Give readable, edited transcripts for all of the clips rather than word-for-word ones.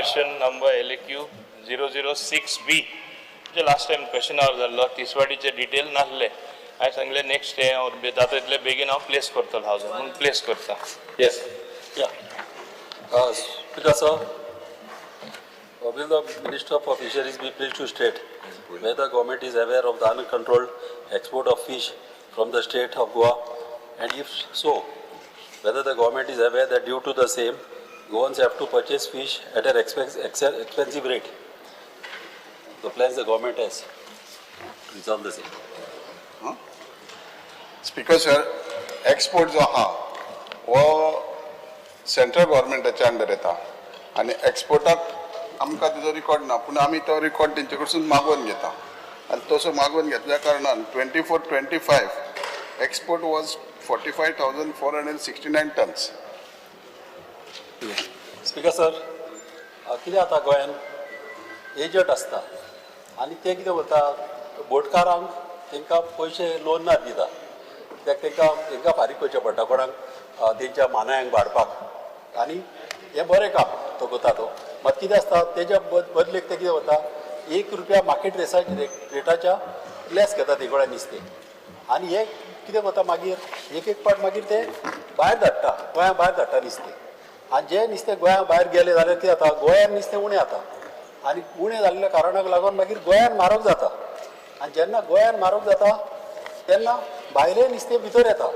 Question number LAQ 006B. म्हणजे last time question our जाल्लो, तिसवाडीचे detail नासले. हांवें सांगलें नेक्स्ट डे हांव जाता तितले बेगीन हांव प्लेस करतलो हावजान म्हणून प्लेस करता. Yes. Yeah. Speaker sir, will the Minister for Fisheries be pleased to state whether government is aware of the uncontrolled export of fish from the state of Goa, and if so, whether the government is aware that due to the same, Goans have to purchase fish at an expensive rate? The plans the government has to resolve the same. Speaker sir, export जो आहा हो central गव्हर्मेंटाच्या under येता आनी एक्सपोर्टाक आमकां तेजो record ना, पूण आमी तो रिकॉर्ड तेंचे कडसून मागोवन घेता आनी तसो मागोवन घेतल्या कारणान 24-25 export was 45,469 tons. Speaker sir, कितें जाता, गोंयान एजंट आसता आनी ते कितें करता, बोटकारांक तांकां पयशे लोन ना दिता, कित्याक तांकां फारीक करचें पडटा कोणाक, तेंच्या मानायांक भाडपाक. आनी हें बरें काम तो करता तो. मात कितें आसता, तेज्या बदलेक ते कितें करता, 1 रुपया मार्केट रेटाच्या लेस घेता ते कडेन नुस्तें. आनी हे कितें करता, मागीर एक एक पाट मागीर ते भायर धाडटा, गोंया भायर धाडटा नुस्तें. आनी जें नुस्तें गोंया भायर गेलें जाल्यार कितें जाता, गोंयान नुस्तें उणें जाता आनी उणें जाल्ल्या कारणाक लागून मागीर गोंयान म्हारग जाता. आनी जेन्ना गोंयान म्हारग जाता तेन्ना भायलें नुस्तें भितर येता.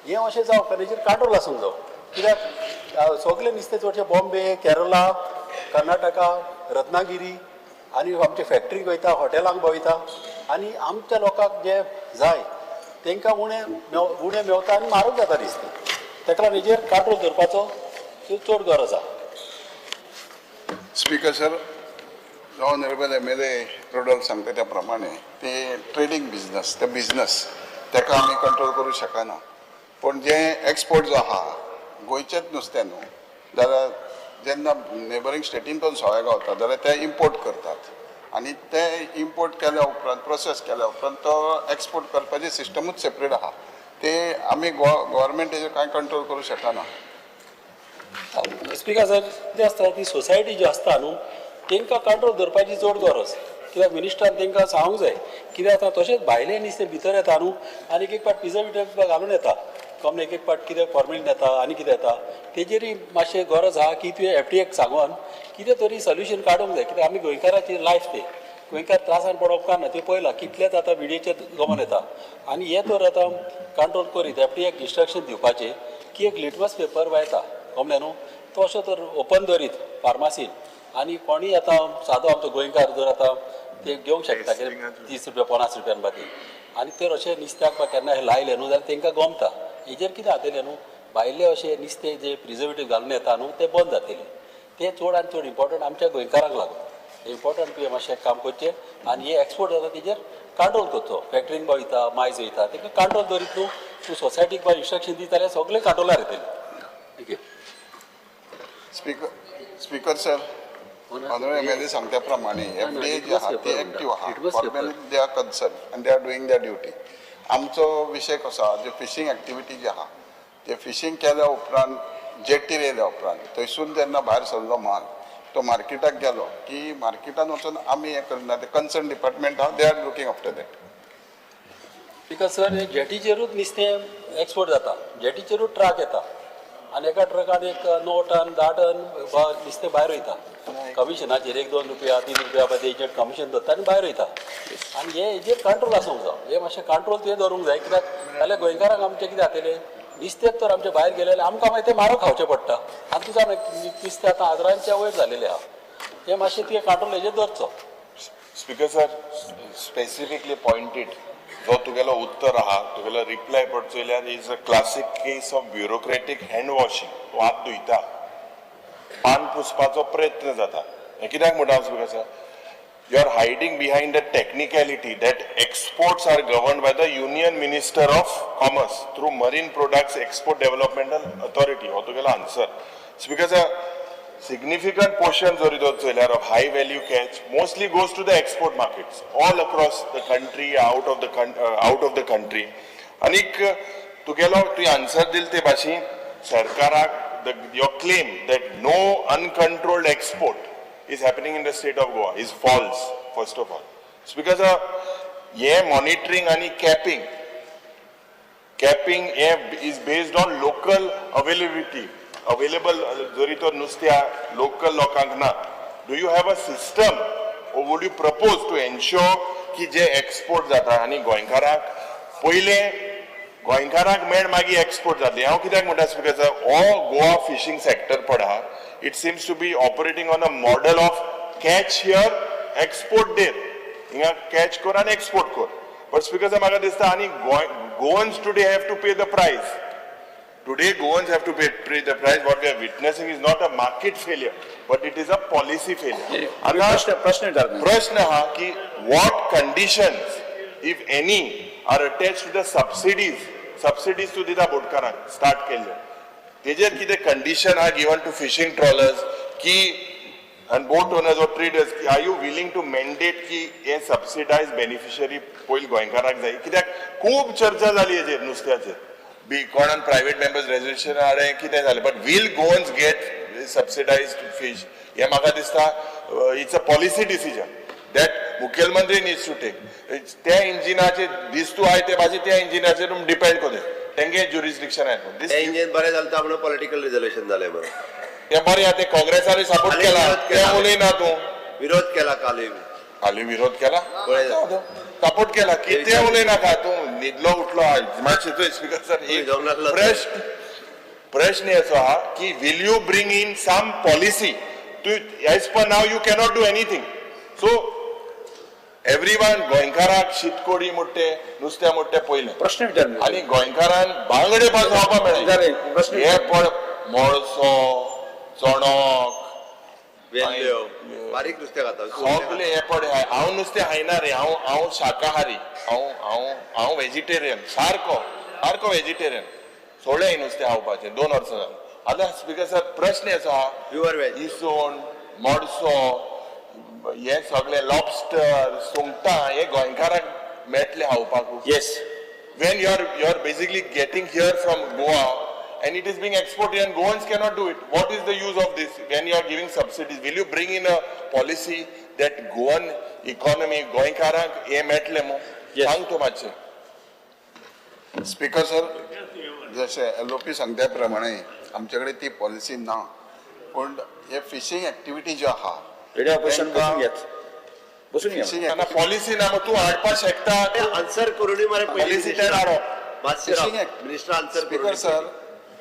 हें अशें जावंक हेजेर कंट्रोल आसूंक जाय, कित्याक सगळें नुस्तें चडशें बॉम्बे, केरला, कर्नाटका, रत्नागिरी आनी आमच्या फॅक्टरीक वयता, हॉटेलांक वयता आनी आमच्या लोकांक जें जाय तांकां उणें मेवता आनी म्हारग जाता नुस्तें. ताका लागून हेजेर कंट्रोल दवरपाचो चड गरज आसा. स्पीकर सर, जो ऑनरेबल एमएलए रोडोल्फ सांगता त्या प्रमाणे ते ट्रेडींग बिजनस, ते बिजनस ताका आमी कंट्रोल करूं शकना. पूण जें एक्सपोर्ट जो आहा, गोंयचेंच नुस्तें न्हू, जाल्यार जेन्ना नेबरींग स्टेटीन पण सोळे गावता जाल्यार ते इम्पोर्ट करतात आनी ते इम्पोर्ट केल्या उपरांत, प्रोसेस केल्या उपरांत तो एक्सपोर्ट करपाची सिस्टमूच सेपरेट आहा. ते आमी गोवोरमेंट तेजेर कांय कंट्रोल करूं शकना. स्पीकर सर, कितें आसता, ती सोसायटी जी आसता न्हू, तांकां कंट्रोल दवरपाची चड गरज, कित्याक मिनिस्टरान तांकां सांगूंक जाय. कितें जाता, तशेंच भायलें नुस्तें भितर येता न्हू आनी एक एक पाट प्रिजर्वेटीव घालून येता, कमले एक एक पाट कितें फॉर्मेलीन येता आनी कितें येता. तेजेरूय मातशें गरज आहा की तुवें एफडीएक सांगून कितें तरी सोल्युशन काडूंक जाय, कित्याक आमी गोंयकाराची लायफ, ते गोंयकार त्रासान पडप ना. तें पळयलां कितलेंच आतां विडियोचेर गमन येता. आनी हें तर आतां कंट्रोल करीत एफडीएक इन्स्ट्रक्शन दिवपाचें की एक लिटमस पेपर वयता कमलें न्हू, तो अशें तर ओपन दवरीत फार्मासीन आनी कोणूय आतां सादो आमचो गोंयकार जर आतां ते घेवंक शकता, कितें 30 रुपया, 50 रुपयान बाकी. आनी तर अशें नुस्त्याक बा केन्ना लायलें न्हू जाल्यार तांकां गमता. हेजेर कितें जातलें न्हू, भायले अशें नुस्तें जें प्रिजर्वेटीव घालून येता न्हू, तें बंद जातलें. तें चड आनी चड इम्पोर्टंट आमच्या गोंयकारांक लागून इम्पोर्टंट. तुवें मातशें काम करचें आनी हे एक्सपोर्ट जाता तेजेर कंट्रोल करचो. फॅक्टरीन बा वयता, मायज वयता, तांकां कंट्रोल दवरीत न्हू तूं सोसायटीक बा इन्स्ट्रक्शन दिता जाल्यार सगळें कंट्रोलार येतलें. Thank you. Speaker sir, honourable MLA सांगत्या प्रमाणे एफडीए जी आहा ती एक्टीव आहा. Formally they are concern आनी they are doing their duty. आमचो विशय कसो आहा, जे फिशींग एक्टिविटी जी आहा, ते फिशींग केल्या उपरांत, जेटीर येयल्या उपरांत, थंयसून जेन्ना भायर सरलो माल, तो मार्केटाक गेलो की मार्केटान वचून आमी हें करना. ते कन्सर्न डिपार्टमेंट आहा, they are looking after that. Because sir, हे जेटीचेरूच नुस्तें एक्सपोर्ट जाता. जेटीचेरूच ट्रक येता आनी एका ट्रकान एक 9 टन, 10 टन नुस्तें भायर वयता. कमिशनाचेर 1-2 रुपया, 3 रुपया बा एजंट कमिशन धरता आनी भायर वयता. आनी हे हेजेर कंट्रोल आसूंक जाय. हे मातशें कंट्रोल तुवें दवरूंक जाय, कित्याक जाल्यार गोंयकारांक आमचें कितें जातलें, नुस्तें तर आमचें भायर गेलें जाल्यार आमकां मागीर तें म्हारग खावचें पडटा. आनी तुजा नुस्तें आतां हजारांच्या वयर जालेलें आहा. हें मातशें तुवें कंट्रोल हेजेर दवरचो. स्पीकर सर, स्पेसिफिकली पॉइंटेड जो तुगेलो उत्तर आहा, तुगेलो रिप्लाय पड चोयल्यार is a classic case of bureaucratic hand washing. तूं हात धुयता, पान पुसपाचो प्रयत्न जाता. हें कित्याक म्हणटा speaker sir, you are hiding behind the technicality that exports are governed by the Union Minister of Commerce through Marine Products Export Developmental Authority. हो तुगेलो answer. Speaker sir, significant portion जरी तो चोयल्यार of high value catch mostly goes to the export markets all across the country, out of the country. आनीक तुगेलो तुवें answer दिले ते भाशेन सरकाराक Your claim that no uncontrolled export is happening in the state of Goa is false, first of all. Speaker sir, hey monitoring आनी capping capping हे is based on local availability. Available जरी तो नुस्त्या local लोकांक ना, do you have a system or would you propose to ensure की जे export जाता आनी गोंयकारांक पयले गोंयकारांक मेळ मागीर एक्सपोर्ट जातली? हांव कित्याक म्हणटा स्पीकर सर, हो गोवा फिशींग सेक्टर पळय आहा, it seems to be operating on a model of catch here, export there. हिंगा कॅच कर आनी एक्सपोर्ट कर. बट स्पीकर सर, म्हाका दिसता आनी Goa Goans today have to pay the price. Today, Goans have to pay the price. What we are witnessing is not a market failure, but it is a policy failure. आता प्रश्न प्रश्न विचार. प्रश्न हा की what conditions, if any, are attached to the subsidies? Subsidies तूं दिता बोटकारांक start केल्ले, तेजेर कितें कंडिशन आहा given to fishing trawlers की आनी boat owners or traders? Are you willing to mandate की हे सबसिडायज बेनिफिशरी पयलीं गोंयकारांक जाय? कित्याक खूब चर्चा जाली हेजेर, नुस्त्याचेर बी कोणान प्रायवेट मेंबर्स रेजोल्युशन हाडलें, कितें जालें, but will Goans get subsidized fish? हें म्हाका दिसता it's a policy decision that मुखेलमंत्री नीड्स टू टेक. त्या इंजिनाचेर दिस्तू आहाय ते भाशेन त्या इंजिनाचेर डिपेंड कोते तेंगे ज्युरिस्डिक्शन आहाय. ते इंजिन बरें जालें म्हणून पॉलिटिकल रिझोल्युशन जालें म्हणून. ते बरें आहा, ते काँग्रेसानूय सपोर्ट आनी केला. विरोध ते केला. उलयना तूं. विरोध केला कालूय. खाली विरोध केला. पळय. सपोर्ट केला. कितें उलयनाका तूं. न्हिदलो उठलो मातशें तुवें. स्पीकर सर, न्हिदोंक नासलो. प्रश्न प्रश्न असो आहा की will you bring in some policy? तूं as per now you cannot do anything. So every one गोंयकाराक शीतकोडी मोडटे, नुस्त्या मोडटे पयलें. प्रश्न विचार. आनी गोंयकारान बांगडे पासून खावपाक मेळ्ळे. जालें, प्रश्न. हे पळ मोळसो, चणक, वेल्ल्यो, बारीक नुस्तें खाता. सगळे हे पळय. हांव नुस्तें खायना रे. हांव हांव शाकाहारी. हांव हांव हांव वेजिटेरियन, सारको सारको वेजिटेरियन. सोडलें नुस्तें खावपाचें 2 वर्सां जालीं आतां. स्पीकर सर, प्रश्न असो आहा, प्युअर वेज. इसवण, मोडसो, हे सगळे लॉबस्टर, सुंगटां हे गोंयकारांक मेळटले खावपाक? Yes. When you are basically getting here from Goa and it is being exported and Goans cannot do it, what is the use of this when you are giving subsidies? Will you bring in a policy that Goan economy, गोंयकारांक हे मेळटले मू? Yes. सांग तूं मातशें. Speaker sir, जशें LOP सांगता प्रमाणे आमचे कडेन ती पॉलिसी ना, पूण हे फिशींग एक्टिविटी ज्यो आहा रेडी ऑपरेशन. बसून घेत, बसून घे. फिशींग ना, पॉलिसी ना, मग तूं हाडपाक शकता. आन्सर करूनय मरे. पॉलिसी तें हाडप. मातशें fishing minister answer. Speaker sir,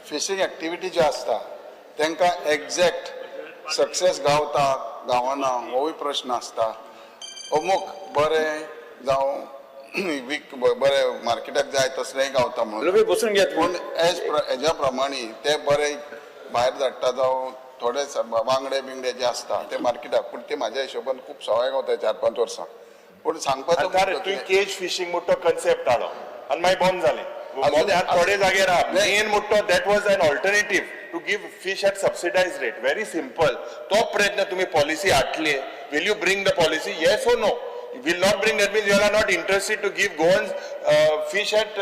fishing activity ज्यो आसता तांकां एग्जॅक्ट सक्सेस गावता गावना होवूय प्रश्न आसता. अमूक बरें जावं वीक, बरें मार्केटाक जाय तसलेंय गावता म्हणून. एलओपी बसून घेत. पूण एज हेज्या प्रमाणे ते बरे भायर धाडटा जावं थोडे बांगडे बिंगडे जे आसता ते मार्केटाक, पूण ते म्हाज्या हिशोबान खूब सवाय गावता 4-5 वर्सां. पूण सांगपाचो आतां रे, मुद्दो तुवें कितें? केज फिशींग मोठो कन्सेप्ट हाडो आनी मागीर बंद जालें. थोडे जागेर आहा. मेन मोठो that was an alternative to give fish at subsidized rate, very simple. तो प्रयत्न तुम्ही पॉलिसी हाडली? Will you bring the policy, yes or no? Will not bring, that means you are not interested to give Goans fish at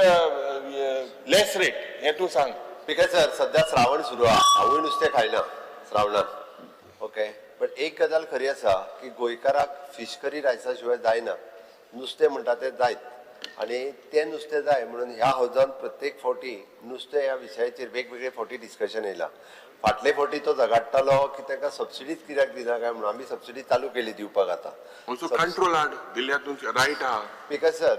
less rate. हें तूं सांग. Speaker sir, सध्या श्रावण सुरू आहा. हांवूय नुस्तें खायना श्रावणान, ओके. बट एक गजाल खरी आसा की गोंयकाराक फीश करी रायसा शिवाय जायना. नुस्तें म्हणटा तें जायत आनी तें नुस्तें जाय म्हणून ह्या हावजान प्रत्येक फावटी नुस्तें ह्या विशयाचेर वेगवेगळे फावटी डिस्कशन येयलां. फाटले फावटी तो झगाडटालो की तांकां सबसिडीच कित्याक दिना काय म्हणून. आमी सबसिडी चालू केली दिवपाक आतां. कंट्रोल हाड दिल्यार तूं रायट आहा. Because sir,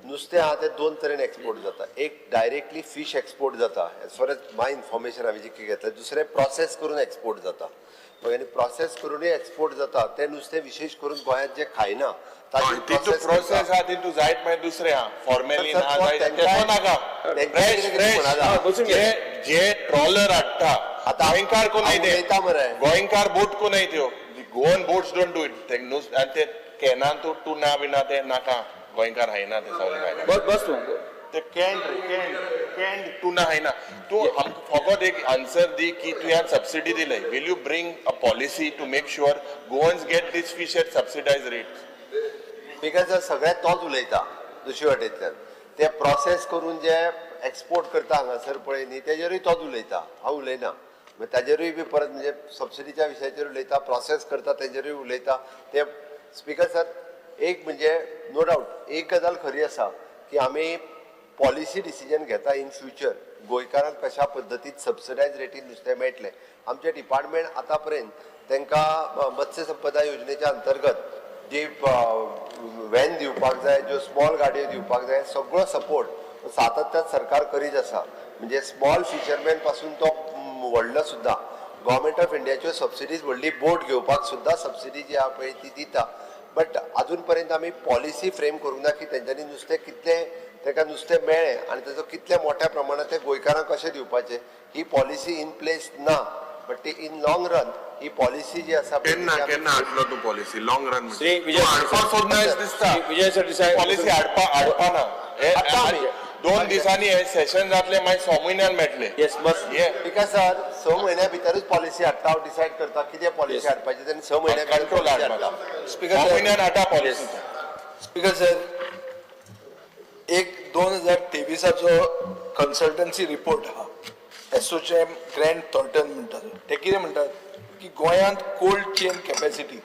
नुस्तें आहा तें दोन तरेन एक्सपोर्ट जाता. एक डायरेक्टली फीश एक्सपोर्ट जाता, as far as my information हांवें जितकें घेतलें. दुसरें प्रोसेस करून एक्सपोर्ट जाता. आनी प्रोसेस करूनय एक्सपोर्ट जाता तें नुस्तें विशेश करून गोंयांत जें खायना ताजेर. तितू प्रोसेस आहा, तितू जायत मागीर दुसरें आहा, फॉर्मेलीन आहा जायत, तें नाका. फ्रेश फ्रेश जे जे ट्रॉलर हाडटा आतां गोंयकार कोण हांव ते उलयता मरे. गोंयकार बोट कोण त्यो Goan boats don't do it. आनी ते कॅनान तूं टुना बिना ते नाका. गोंयकार खायना ते, सगळें खायना. बस बस तूं. ते कॅन्ड कॅन्ड कॅन्ड टुना खायना तूं. आमकां फकत एक आन्सर दी की तुवें सबसिडी दिले, will you bring a policy to make sure Goans get this fish at subsidized rate? Because सगळ्यात तोच उलयता. दुसरी वाटेंतल्यान ते प्रोसेस करून जे एक्सपोर्ट करता हांगासर पळय न्ही, तेजेरूय तोच उलयता, हांव उलयना. मागीर ताजेरूय बी परत म्हणजे सबसिडीच्या विशयाचेर उलयता, प्रोसेस करता तेजेरूय उलयता. ते स्पीकर सर एक म्हणजे नो डावट एक गजाल खरी आसा की आमी पॉलिसी डिसिजन घेता इन फ्युचर गोंयकारांक कशा पद्दतीन सबसिडायज रेटीन नुस्तें मेळटलें. आमचें डिपार्टमेंट आतां पर्यंत तांकां मत्स्य संपदा योजनेच्या अंतर्गत जी व्हॅन दिवपाक जाय, ज्यो स्मॉल गाडयो दिवपाक जाय, सगळो सपोर्ट सातत्यान सरकार करीत आसा. म्हणजे स्मॉल फिशरमॅन पासून तो व्हडलो सुद्दां गव्हर्मेंट ऑफ इंडियाच्यो सबसिडीज व्हडली बोट घेवपाक सुद्दां सबसिडी जी आहा पळय ती दिता. बट अजून पर्यंत आमी पॉलिसी फ्रेम करूंक ना की तेंच्यांनी नुस्तें कितलें ताका नुस्तें मेळ्ळें आनी ताजो कितल्या मोठ्या प्रमाणात ते गोंयकारांक कशें दिवपाचें ही पॉलिसी इन प्लेस ना. बट ती in long run he policy जी आसा केन्ना केन्ना हाडलो तूं policy long run? Shri Vijay हाडपाक सोदना दिसता. विजय सरदेसाय पॉलिसी हाडपा ना. 2 दिसांनी हे सेशन जातले, मागीर 6 म्हयन्यान मेळटले. येस बस because sir 6 म्हयन्या भितरूच पॉलिसी हाडटा. हांव डिसायड करता कितें पॉलिसी हाडपाची आनी 6 म्हयन्या कंट्रोल हाडटा. 6 म्हयन्यान हाडटा पॉलिसी. स्पीकर सर, एक 2023 कन्सल्टन्सी रिपोर्ट आहा, एसोचेम ग्रँड थॉर्टन म्हणटा. ते कितें म्हणटात की गोंयांत कोल्ड चेन कॅपॅसिटी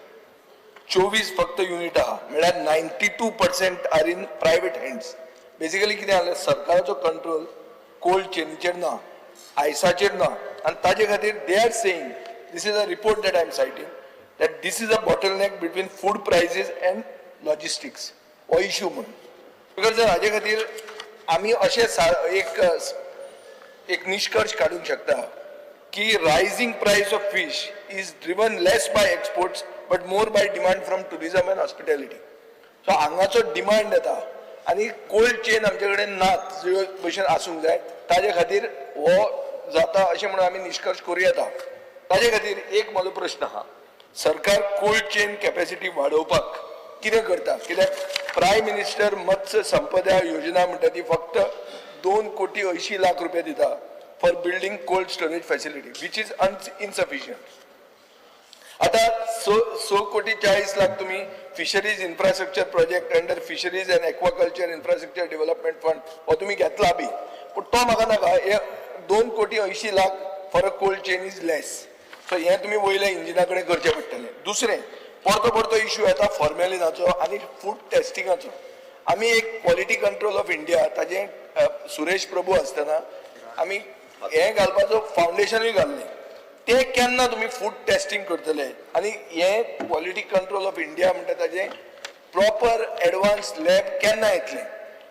24 फक्त युनिट आहा, म्हळ्यार 92% are in private hands. Basically कितें जालें, सरकाराचो कंट्रोल कोल्ड चेनीचेर ना, आयसाचेर ना, आनी ताजे खातीर they are saying, this is a report that I am citing, that this is a bottleneck between food prices and logistics, हो इशू म्हणून. Because जर हाजे खातीर आमी अशें एक निश्कर्श काडूंक शकता की rising price of fish is driven less by exports but more by demand from tourism and hospitality. So हांगाचो डिमांड येता आनी कोल्ड चेन आमचे कडेन नात ज्यो भशेन आसूंक जाय, ताजे खातीर हो जाता अशें म्हणून आमी निश्कर्श करूं येता. ताजे खातीर एक म्हजो प्रश्न आहा, सरकार कोल्ड चेन कॅपॅसिटी वाडोवपाक कितें करता? कित्याक प्रायम मिनिस्टर मत्स्य संपदा योजना म्हणटा ती फक्त 2,80,00,000 रुपया दिता for building cold storage facility, which is insufficient. आतां 6,40,00,000 तुमी fisheries infrastructure project under fisheries and aquaculture infrastructure development fund हो तुमी घेतला बी, पूण तो म्हाका नाका. हे 2,80,00,000 for a cold chain is less. So हें तुमी वयल्या इंजिना कडेन करचें पडटलें. दुसरें, परतो परतो इश्यू येता फॉर्मेलिनाचो आनी फूड टेस्टिंगाचो. आमी एक क्वॉलिटी कंट्रोल ऑफ इंडिया ताजें सुरेश प्रभू आसतना आमी हें घालपाचो फावंडेशनूय घाल्लें, ते केन्ना तुमी फूड टेस्टिंग करतले आनी हें क्वॉलिटी कंट्रोल ऑफ इंडिया म्हणटा ताजें प्रॉपर एडवान्स लॅब केन्ना येतलें?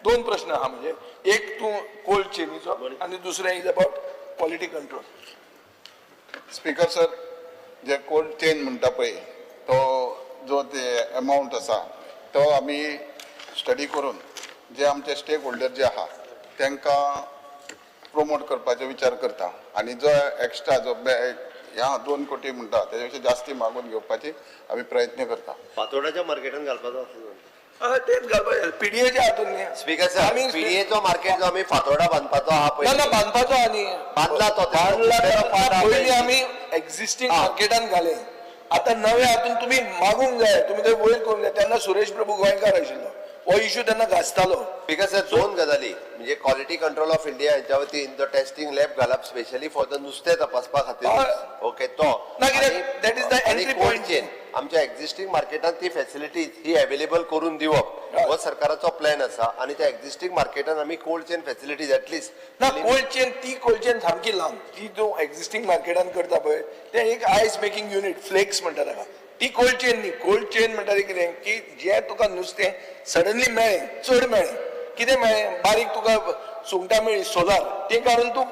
2 प्रश्न आहा, म्हणजे एक तूं कोल्ड चेनीचो आनी दुसरें is about quality control. Speaker sir, J cold chain म्हणटा पळय तो जो ते एमावंट आसा तो आमी स्टडी करून जे आमचे स्टेक होल्डर जे आहा तांकां प्रोमोट करपाचो विचार करता आनी जो एक्स्ट्रा जो ह्या 2 कोटी म्हणटा तेजे पेक्षा जास्ती मागून घेवपाची आमी प्रयत्न करता. फातोर्डाच्या मार्केटान घालपाचो आसा तेच घालपाचें पीडीएच्या हातून न्ही. स्पीकर सर, पीडीएचो मार्केट जो आमी फातोर्डा बांदपाचो आहा पळय, ना बांदपाचो आनी बांदला तो, बांदला पयलीं आमी एक्झिस्टींग मार्केटान घाले, आतां नव्या हातून तुमी मागूंक जाय, तुमी ते वयर करूंक जाय. तेन्ना सुरेश प्रभू गोंयकार आशिल्लो, हो इशू तेन्ना गाजतालो. Because sir, 2 गजाली म्हणजे क्वॉलिटी कंट्रोल ऑफ इंडिया हांच्या वतीन जो टेस्टिंग लॅब घालप स्पेशली फॉर the नुस्तें तपासपा खातीर, ओके, तो that is the entry point. Chain आमच्या एक्झिस्टींग मार्केटान ती फॅसिलिटीज ही अवेलेबल करून दिवप हो सरकाराचो प्लॅन आसा आनी त्या एक्झिस्टींग मार्केटान आमी cold chain facilities at least ना. कोल्ड चेन, ती कोल्ड चेन सामकी ल्हान, ती तूं एक्झिस्टींग मार्केटान करता पळय तें एक आयस मेकिंग युनीट फ्लेक्स म्हणटा ताका, ती कोल्ड चेन न्ही. कोल्ड चेन म्हणटा ती कितें की जें तुका नुस्तें सडनली मेळ्ळें, चड मेळ्ळें, कितें मेळ्ळें, बारीक तुका सुंगटां मेळ्ळी सोलार, तें काडून तूं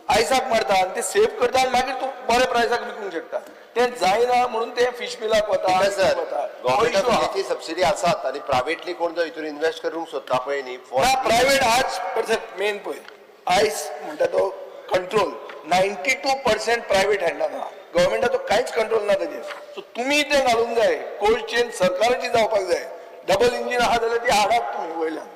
आयसाक मारता आनी तें सेव करता आनी मागीर तूं बऱ्या प्रायसाक विकूंक शकता. तें जायना म्हणून तें फिश मिलाक वता. सर, गव्हर्मेंट ऑफ इंडियाची सबसिडी आसात आनी प्रायव्हेटली कोण जो हितून इन्व्हेस्ट करूंक सोदता पळय न्ही, प्रायव्हेट आज परसेंट मेन पळय आयस म्हणटा तो कंट्रोल 92% प्रायव्हेट हँडान आहा, गव्हर्मेंटाचो कांयच कंट्रोल ना ताजेर. सो तुमी तें घालूंक जाय, कोल्ड चेन सरकाराची जावपाक जाय. डबल इंजीन आहा जाल्यार ती हाडात तुमी वयल्यान.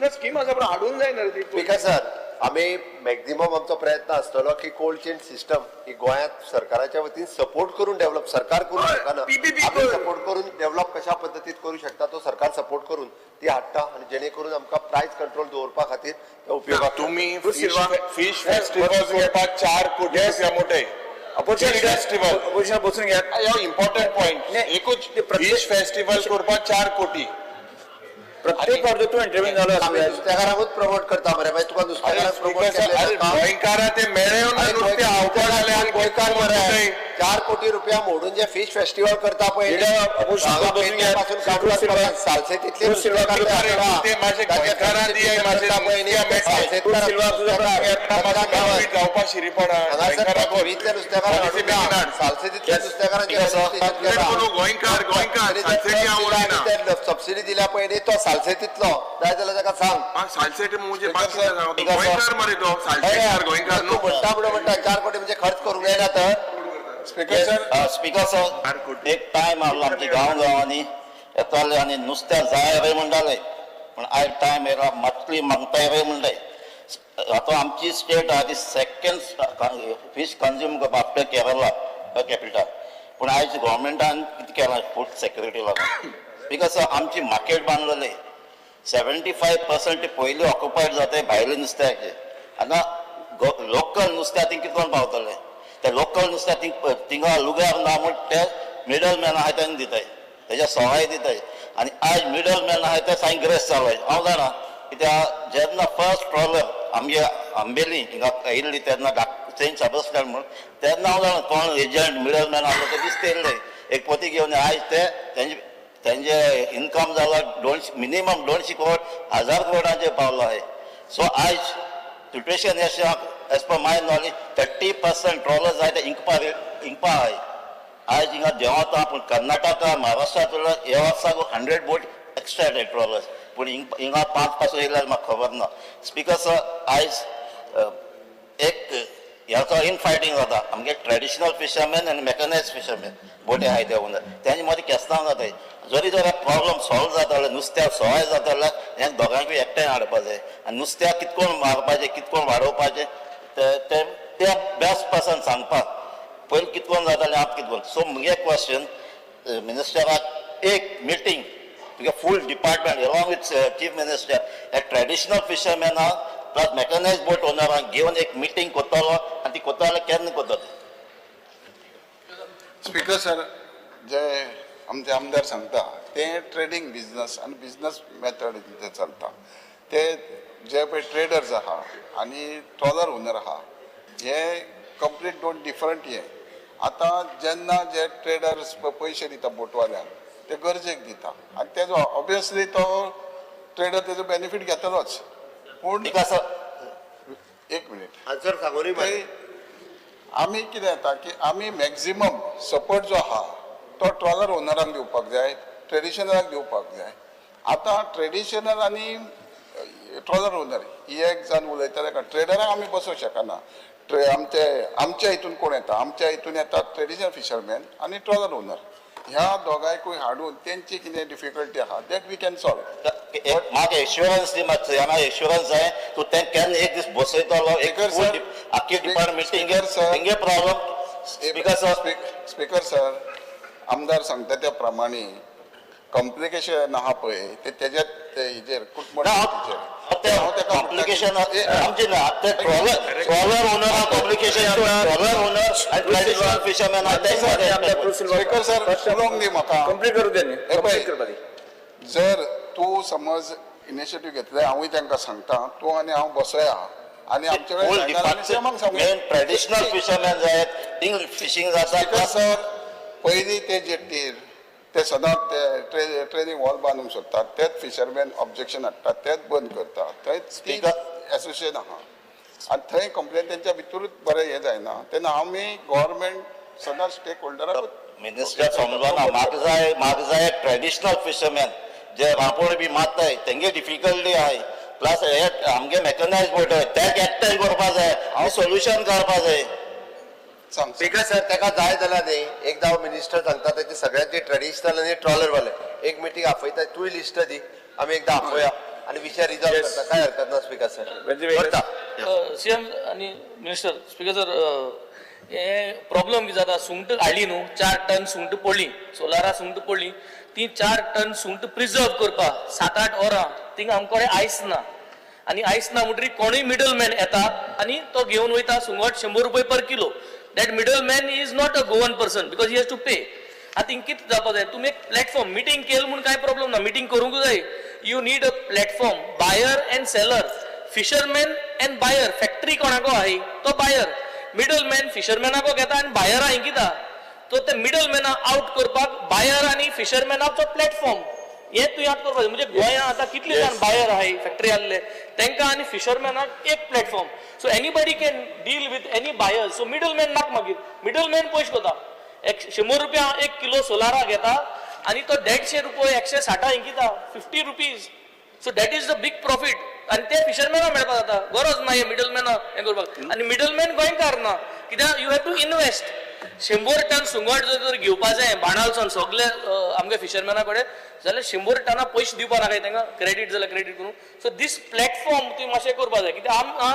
ना स्कीम आसा पण हाडूंक जाय ना ती. Because sir, आमी मॅक्झिमम आमचो प्रयत्न आसतलो की कोल्ड चेन सिस्टम ही गोंयांत सरकाराच्या वतीन सपोर्ट करून डेव्हलप, सरकार करूंक शकना, आमी सपोर्ट करून डेव्हलप कशा पद्दतीन करूं शकता तो सरकार सपोर्ट करून ती हाडटा आनी जेणे करून आमकां प्रायस कंट्रोल दवरपा खातीर तो उपयोग. उपयोगाक. तुम्ही क्रूज सिल्वा फिश फेस्टिवल करपाक 4 कोटी रुपया मोठे अपोजिशन Fish festival. Opposition बसून घेयात. हो इम्पॉर्टंट पॉइंट. नाही, एकूच ते प्रत्येक- फिश फेस्टिवल करपाक 4 कोटी. प्रत्येक फावट तूं इंटरव्यू जालो आमी आसता. नुस्तेकारांकूच प्रमोट करता मरे, मागीर तुका अरे नुस्तेकारांक प्रमोट स्पीकर सर, केल्लें अरे नाका? गोंयकारा ते मेळेवन अरे नुस्तें आवपा जालें आनी गोंयकार मरे, 4 कोटी रुपया मोडून जे फिश फेस्टिवल करता पळय, Leader of opposition हांगा बसून पेडण्यां पासून घ्या. काडून क्रूज सिल्वा. सालसेतीतले क्रूज सिल्वा नुस्तेकार अरे ते ते मातशे गोंयकारां दियाय मातशे नुस्त्या मेळटा. क्रूज सिल्वा तुजो प्रश्न घेयात. बेनिफीट जावपा शिरीपणा हांगासर पृथ्वीतल्या नुस्तेकारांक Policy हाडून ना. बेगीन हाड. सालसेतीतल्या नुस्तेकारांचे Yes, sir. registration केलां. गोंयकार गोंयकार सालसेटी हांव उलयना. सबसिडी दिल्या पळय न्ही, तो सालसेतीतलो जाय जाल्यार ताका सांग. हा, सालसेटी म्हणजे स्पीकर बाकी सर, सांगता. गोंयकार मरे तो सालसेटकार गोंयकार तूं न्हू. म्हणटा म्हणून म्हणटा 4 कोटी म्हणजे खर्च करूंक जायना तर. स्पीकर सर, स्पीकर सर, एक टायम आहलो आमच्या गांव गांवांनी येताले आनी नुस्त्या जाय रे म्हणटाले, पूण आयज टायम येयला मातली मागताय रे म्हणटाय. आतां आमची स्टेट आहा ती सेकंड फीश कंज्यूम करपा आफ्टर केरला कॅपिटल. पूण आयज गोवोरमेंटान कितें केलां फूड सेक्युरिटी लागून, because आमची मार्केट बांदलेली 75% पयलीं ऑक्युपायड जाताय भायले नुस्त्याचे. आतां लोकल नुस्त्या थिंग कितकोन पावतले? ते लोकल नुस्त्या थिंग थिंगा लुगार ना म्हूण ते मिडल मॅन आहाय तांकां दिताय, तेज्या सवाय दिताय. आनी आयज मिडल मॅन आहाय ते सामकें गिरेस्त जालाय. हांव जाणा, कित्याक जेन्ना फर्स्ट ट्रॉलर आमगे आंबेली हिंगा येयल्ली तेन्ना सेंट सेबास्टियन म्हूण, तेन्ना हांव जाणा कोण एजंट मिडल मॅन आहलो ते दिसता येयल्ले एक पोती घेवन. आयज ते तेंजे तेंजे इनकम जाला 200, मिनिमम 200 करोड, 1000 करोडांचेर पावलो आहे. सो आयज सिट्युएशन अशें, as per my knowledge 30% trawlers आहाय ते इंकपा इंकपा आहाय. आयज हिंगा देंवता, पूण कर्नाटका महाराष्ट्रांतलो ह्या वर्साक 100 बोट एक्स्ट्रा येताय ट्रॉलर्स, पूण हिंगा पांच पासून येयल्यार म्हाका खबर ना. स्पीकर सर, आयज एक ह्याचो इनफायटींग जाता. आमगे ट्रेडिशनल फिशरमॅन आनी मेकनायज फिशरमॅन बोटी आहाय ते ओनर, तेंचे मदीं केस्तांव जाताय. जरी जर प्रॉब्लम सॉल्व जाताले, नुस्त्याक सवाय जाता जाल्यार हें दोगांकूय एकठांय हाडपा जाय आनी नुस्त्याक कितकोण मारपाचें, कितकोण वाडोवपाचें ते ते ते बेस्ट पर्सन सांगपाक. पयलीं कितकोण जातालें, आतां कितकोण. सो मुगे क्वेश्चन मिनिस्टराक, एक मिटींग तुगे full department along with chief minister हे ट्रेडिशनल फिशरमॅनाक प्लस मेकनायज बोट ओनरांक घेवन एक मिटींग करतलो आनी ती करतलो जाल्यार केन्ना करतलो? स्पीकर सर, जे आमचे आमदार सांगता ते ट्रेडींग बिजनस आनी बिजनस मेथड ते चलता. ते जे पळय ट्रेडर्स आहा आनी ट्रॉलर ओनर आहा, हे कंप्लीट दोन डिफरंट हे. आतां जेन्ना जे ट्रेडर्स पयशे दिता बोटवाल्यांक, ते गरजेक दिता आनी तेजो ऑब्वियसली तो ट्रेडर तेजो बेनिफीट घेतलोच, पूण because एक मिनीट. आन्सर सांगूनय ते आमी कितें जाता की आमी मॅक्झिमम सपोर्ट जो आहा तो ट्रॉलर ओनरांक दिवपाक जाय, ट्रेडिशनलाक दिवपाक जाय. आतां ट्रेडिशनल आनी ट्रॉलर ओनर ही एक जाण उलयतले, ट्रेडराक आमी बसोवंक शकना. आमचे आमच्या हितून कोण येता? आमच्या हितून येता ट्रेडिशनल फिशरमॅन आनी ट्रॉलर ओनर. ह्या दोगांयकूय हाडून तेंची कितें डिफिकल्टी आहा that we can solve. एक म्हाका एश्युरन्स दी मातशें, हांगा एश्युरन्स जाय तूं तें केन्ना एक दीस बसयतलो एक Speaker full sir, आख्खी डिपार्टमेंट मिटींग Speaker sir. तेंगे problem, speaker sir. Speaker sir, आमदार सांगता त्या प्रमाणे कॉम्प्लिकेशन आहा पळय ते तेज्या ते हेजेर कुटमण ना, ते कॉम्प्लिकेशन आमचे ना, ते trawler owner complication, trawler owner आनी ट्रेडिशनल फिशरमॅन. स्पीकर सर, उलोवंक दी म्हाका. कंप्लीट करू दे न्ही. हे पळय. कंप्लीट करपा दी. जर तूं समज इनिशिएटीव घेतले, हांवूय तांकां सांगता, तूं आनी हांव बसया आनी आमचे फूल कडेन सांगता सांगूया. मेन ट्रेडिशनल फिशरमॅन जाय, थिंग फिशींग जाता. स्पीकर सर, पयलीं ते जेट्टीर ते सदांच ते ट्रेनिंग हॉल बांदूंक सोदतात, तेच फिशरमॅन ऑब्जेक्शन हाडटात, तेच बंद करतात. थंय एसोसिएशन आहा आनी थंय कंप्लेन तेंच्या भितरूच बरें हें जायना, तेन्ना आमी गव्हर्मेंट सदांच स्टेक होल्डराक मिनिस्टर समजना. म्हाका जाय ट्रेडिशनल फिशरमॅन जे रांपोण बी मारताय तेंगे डिफिकल्टी आहाय, प्लस हे आमगे मेकनायज बोट आहाय तेक एकठांय करपा जाय आनी सोल्युशन काडपा जाय. सांग. स्पीकर सर, ताका जाय जाल्यार न्ही एकदां मिनिस्टर सांगता तेचे सगळ्यांचे ट्रेडिशनल आनी ट्रॉलर वाले एक मिटींग आपयता. तूंय लिस्ट दी, आमी एकदां आपोवया आनी विशय रिजॉल्व करता. काय हरकत ना स्पीकर सर. करता. सीएम आनी मिनिस्टर, स्पीकर सर, हे प्रॉब्लम कितें जाता, सुंगट हाडली न्हू, 4 टन सुंगट पडली, सोलारा सुंगट पडली, ती 4 टन सुंगट प्रिजर्व करपाक 7-8 वरां थिंगा आमचे कडेन आयस ना. आनी आयस ना म्हणटरी कोणूय मिडल मॅन येता आनी तो घेवन वयता सुंगट 100 रुपये per kilo. That middle man is not a Goan person because he has to pay. आतां हिंग कितें जावपा जाय, तुमी एक प्लॅटफॉर्म मिटींग केली म्हूण कांय प्रॉब्लम ना, मिटींग करूंक जाय. You need a platform, buyer and seller, fisherman and buyer. Factory कोणाको आहाय तो बायर, मिडल मॅन फिशरमॅनाको घेता आनी बायरा हिंगिता. तो ते मिडल मॅना आउट करपाक बायर आनी फिशरमॅनाचो प्लॅटफॉर्म हे तूं याद करपाक जाय. म्हणजे गोंयांत आतां कितले जाण बायर आहाय फॅक्टरी आहले तांकां आनी फिशरमॅनाक एक platform. So anybody can deal with any buyer. So middle man नाक, मागीर मिडल मॅन पयशे कोता. 100 रुपया 1 किलो सोलारा घेता आनी तो 150 रुपये 160 इंकिता, 50 rupees. So that is the big profit. आनी ते फिशरमॅनाक मेळपाक जाता, गरज ना हे मिडल मॅना हें करपाक. आनी मिडल मॅन गोंयकार ना, कित्याक you have to invest. 100 ton सुंगट जर तर घेवपा जाय बाणालसून सगळे आमगे फिशरमॅना कडेन जाल्यार 100 टना पयशे दिवपा नाकाय तांकां, क्रेडीट जाल्यार क्रेडीट करूं. सो दीस प्लॅटफॉर्म तुवें मातशें करपा जाय, कित्याक आमकां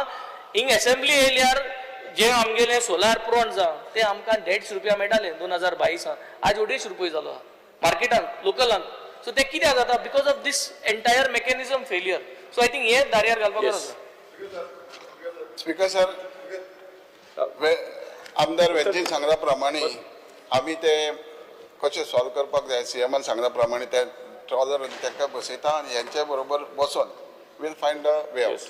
हिंग एसेंब्ली येयल्यार जे आमगेले सोलार प्रॉन्स आहा ते आमकां 150 रुपया मेळटाले 2022, आज 250 रुपये जालो आहा मार्केटान लोकलान. सो ते कित्याक जाता, because of this entire mechanism failure. So I think हे दार्यार घालपाक गरज आसा. स्पीकर सर, आमदार वेंजीन सांगल्या प्रमाणे आमी ते कशें सॉल्व करपाक जाय, सीएमान सांगल्या प्रमाणे ते ट्रॉलर तांकां बसयता आनी हेंच्या बरोबर बसोन we'll find a way out.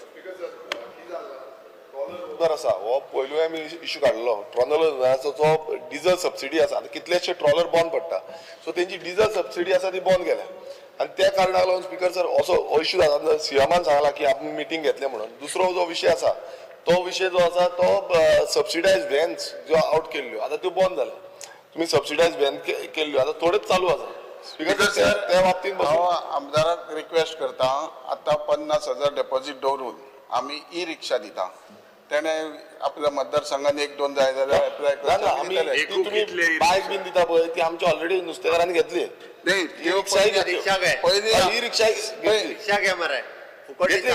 बरं आसा, हो पयलूय आमी इशू काडलो ट्रॉलराचो जो डिजल सबसिडी आसा, आतां कितलेशे ट्रॉलर बंद पडटा, सो तेंची डिजल सबसिडी आसा ती बंद केल्या आनी त्या कारणाक लागून स्पीकर सर असो हो इशू जाता. सीएमान सांगला की आमी मिटींग घेतले म्हणून. दुसरो जो विशय आसा तो विशय जो आसा तो सबसिडायज व्हॅन्स ज्यो आवट केल्ल्यो आतां त्यो बंद जाल्या. तुमी सबसिडायज व्हॅन केल्ल्यो आतां थोड्योच चालू आसा. स्पीकर सर त्या बाबतींत हांव आमदाराक रिक्वेस्ट करता, आतां 50,000 डेपॉझीट दवरून आमी ई रिक्षा दिता, तेणे आपल्या मतदारसंघान 1-2 जाय जाल्यार एप्लाय करता. तुमी बायक बीन दिता पळय ती आमची ऑलरेडी नुस्तेकारांनी घेतली. नाही, ई रिक्षा रिक्षा मरे घेतली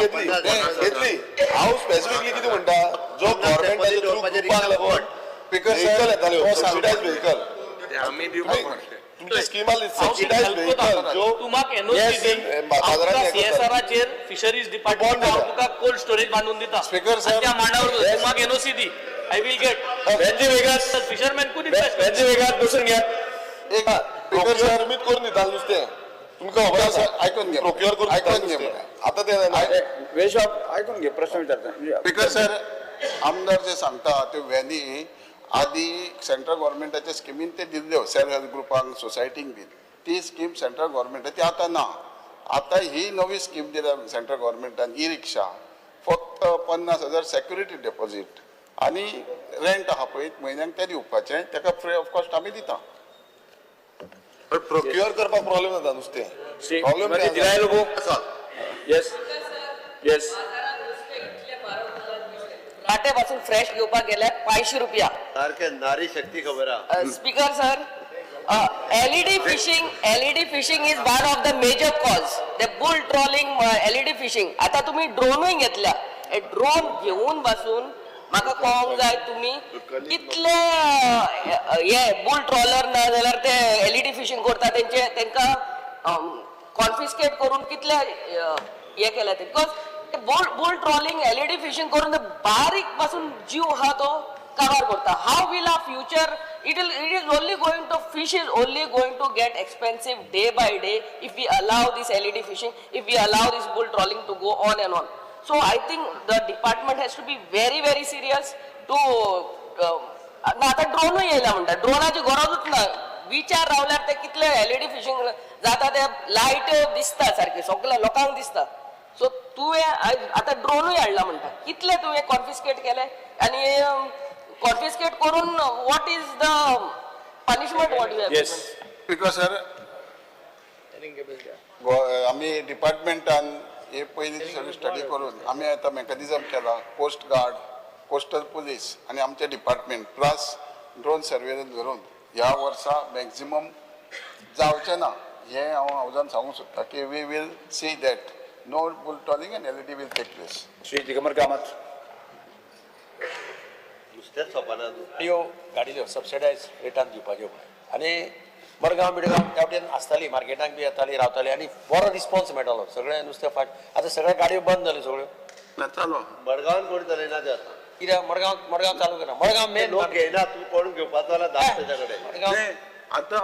घेतली. हांव स्पेसिफिकली कितें म्हणटा, जो गव्हर्मेंटाच्या थ्रू ग्रुपाक लागून व्हेकल येताल्यो सबसिडायज व्हेकल, तुमची स्कीम आसली सबसिडायज व्हेकल ज्यो सीएसआराचेर फिशरीज डिपार्टमेंट तुका कोल्ड स्टोरेज बांदून दिता. स्पीकर सर त्या मांडावर तुमाक एनओसी दी, I will get. Fisherman could invest. बसून घ्या. एक स्पीकर सर तुमीच करून दिता नुस्तें, तुमकां खबर आसा, आयकून घे, प्रोक्युअर करून आयकून घे. आतां तें आयकून घे, प्रश्न विचारता. स्पीकर सर, आमदार जे सांगता त्यो व्हॅनी आदी सेंट्रल गव्हर्मेंटाच्या स्किमीन ते दिल्ल्यो सेल्फ हेल्प ग्रुपांक, सोसायटींक बीन. ती स्कीम सेंट्रल गव्हर्मेंटाची आतां ना. आतां ही नवी स्कीम दिल्या सेंट्रल गव्हर्मेंटान, ई रिक्षा, फक्त 50,000 सेक्युरिटी डेपॉझीट आनी रेंट आहा पळय म्हयन्याक तें दिवपाचें, ताका फ्री ऑफ कॉस्ट आमी दिता. प्रोक्युअर करपाक प्रॉब्लेम जाता नुस्तें. प्रॉब्लेम येस येस. काटे पासून फ्रेश घेवपाक गेल्यार 500 रुपया. सारखे नारी शक्ती खबर आहा. Speaker sir, LED fishing is one of the major cause. The bull trawling, LED fishing. आता तुम्ही ड्रोनूय घेतल्या, ड्रोन घेऊन बसून म्हाका कळोंक जाय तुमी कितले हे बुल ट्रॉलर ना जाल्यार ते एलईडी फिशींग करता तेंचे तेंकां कॉन्फिस्केट करून कितले हे केल्या ते. Because bull trawling LED fishing करून बारीक पासून जीव आहा तो काबार करता. How will our future, it is only going to, fish is only going to get expensive day by day if we allow this LED fishing, if we allow this bull trawling to go on and on. So I think the department has to be very very serious to ना आतां ड्रोनूय येयला म्हणटा, ड्रोनाची गरजूच ना. विचार रावल्यार ते कितले LED fishing जाता ते लायट दिसता सारके सगळ्या लोकांक दिसता. सो तुवें आतां ड्रोनूय हाडला म्हणटा, कितले तुवें कॉन्फिस्केट केले आनी कॉन्फिस्केट करून what is the punishment what you have? Because sir, आमी डिपार्टमेंटान हे पयलीं सगळी स्टडी करून आमी आतां मॅकॅनिजम केला, कोस्ट गार्ड, कोस्टल पुलीस आनी आमचे डिपार्टमेंट प्लस ड्रोन सर्वेलन्स धरून ह्या वर्सा मॅक्झिमम जावचें ना हें हांव हावजान सांगूंक सोदता की we will see that no bull trawling and LED will take place. Shri Digambar Kamat. नुस्तेंच सोंपना. गाडयो गाडयो सबसिडायज रेटान दिवपाच्यो म्हणून आनी मडगांव बिडगांव त्या वटेन आसताली, मार्केटाक बी येताली, रावताली आनी बरो रिस्पॉन्स मेळटालो. सगळें नुस्तें फाट आतां सगळ्यो गाडयो बंद जाल्यो सगळ्यो. ना चालू. मडगांवान कोण चलयना ते आतां. कित्याक मडगांव मडगांव चालू करा. मडगांव मेन लोक घेयना, तूं कोण घेवपाचो जाल्यार धाड तेच्या कडेन. मडगांव आतां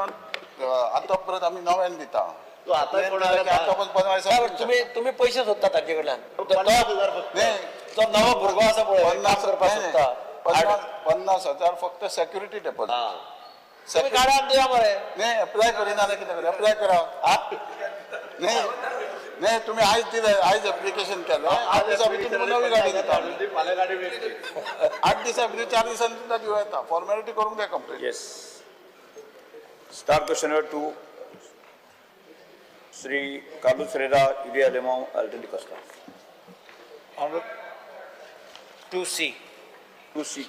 आतां परत आमी नव्यान दिता. तूं आतां कोण आल्यार तुमी तुमी पयशे सोदता तांचे कडल्यान. 50,000 फक्त. तो नवो भुरगो आसा पळय, करपाक सोदता. 50,000 फक्त सेक्युरिटी डेपॉझिट. तुम्ही काढा दिया मरे. नाही, अप्लाय करिना जाल्यार कितें करूं? अप्लाय करा. नाही नाही, तुम्ही आयज दिले, आयज एप्लिकेशन केलें, 8 दिसां भितर तुमकां नवी गाडी दिता. 8 दिसां भितर 4 दिसांनी तुमकां दिवं येता. फॉर्मेलिटी करूंक जाय complete. Yes. Start question number 2. Shri Carlos Ferreira, Yuri Alemao, Alton D'Costa. 2C. 2C.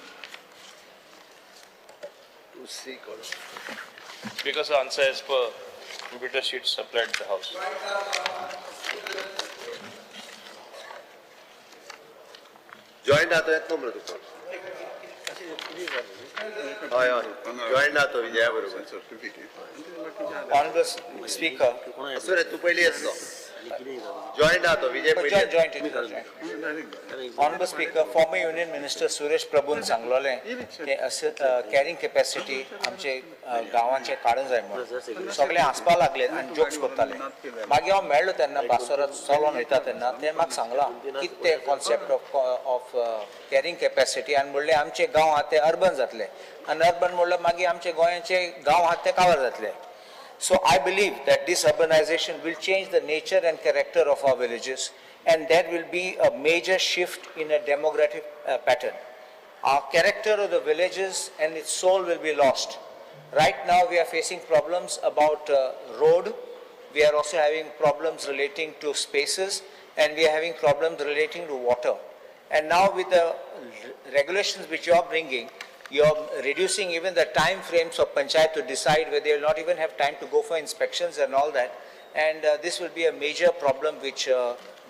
2C. Because the answer as per computer sheet supplied the house. Join आतो येतलो मरे तुका. हय हय, जॉईन आतो विजया बरोबर. Honorable Speaker. असो रे, तूं पयलीं येतलो. जॉईन आतो विजय पयलीं. Joint. Honorable Speaker, former Union Minister Suresh Prabhun सांगलोलें की कॅरिंग कॅपॅसिटी आमचे गांवांचे काडूंक जाय म्हणून. सगळे हांसपाक लागले आनी जोक्स करताले. मागीर हांव मेळ्ळो तेन्ना बासरात चलोन वयता तेन्ना ते म्हाका सांगलां कितें तें कॉन्सेप्ट ऑफ कॅरिंग कॅपॅसिटी आनी म्हणलें आमचे गांव आहा ते अर्बन जातले आनी अर्बन म्हणल्यार मागीर आमचे गोंयाचे गांव आहा ते कावर जातले. So I believe that this urbanization will change the nature and character of our villages, and that will be a major shift in a demographic pattern. Our character of the villages and its soul will be lost. Right now we are facing problems about road, we are also having problems relating to spaces, and we are having problems relating to water. And now with the regulations which you are bringing, you are reducing even the time frames of panchayat to decide where they will not even have time to go for inspections and all that. And this will be a major problem which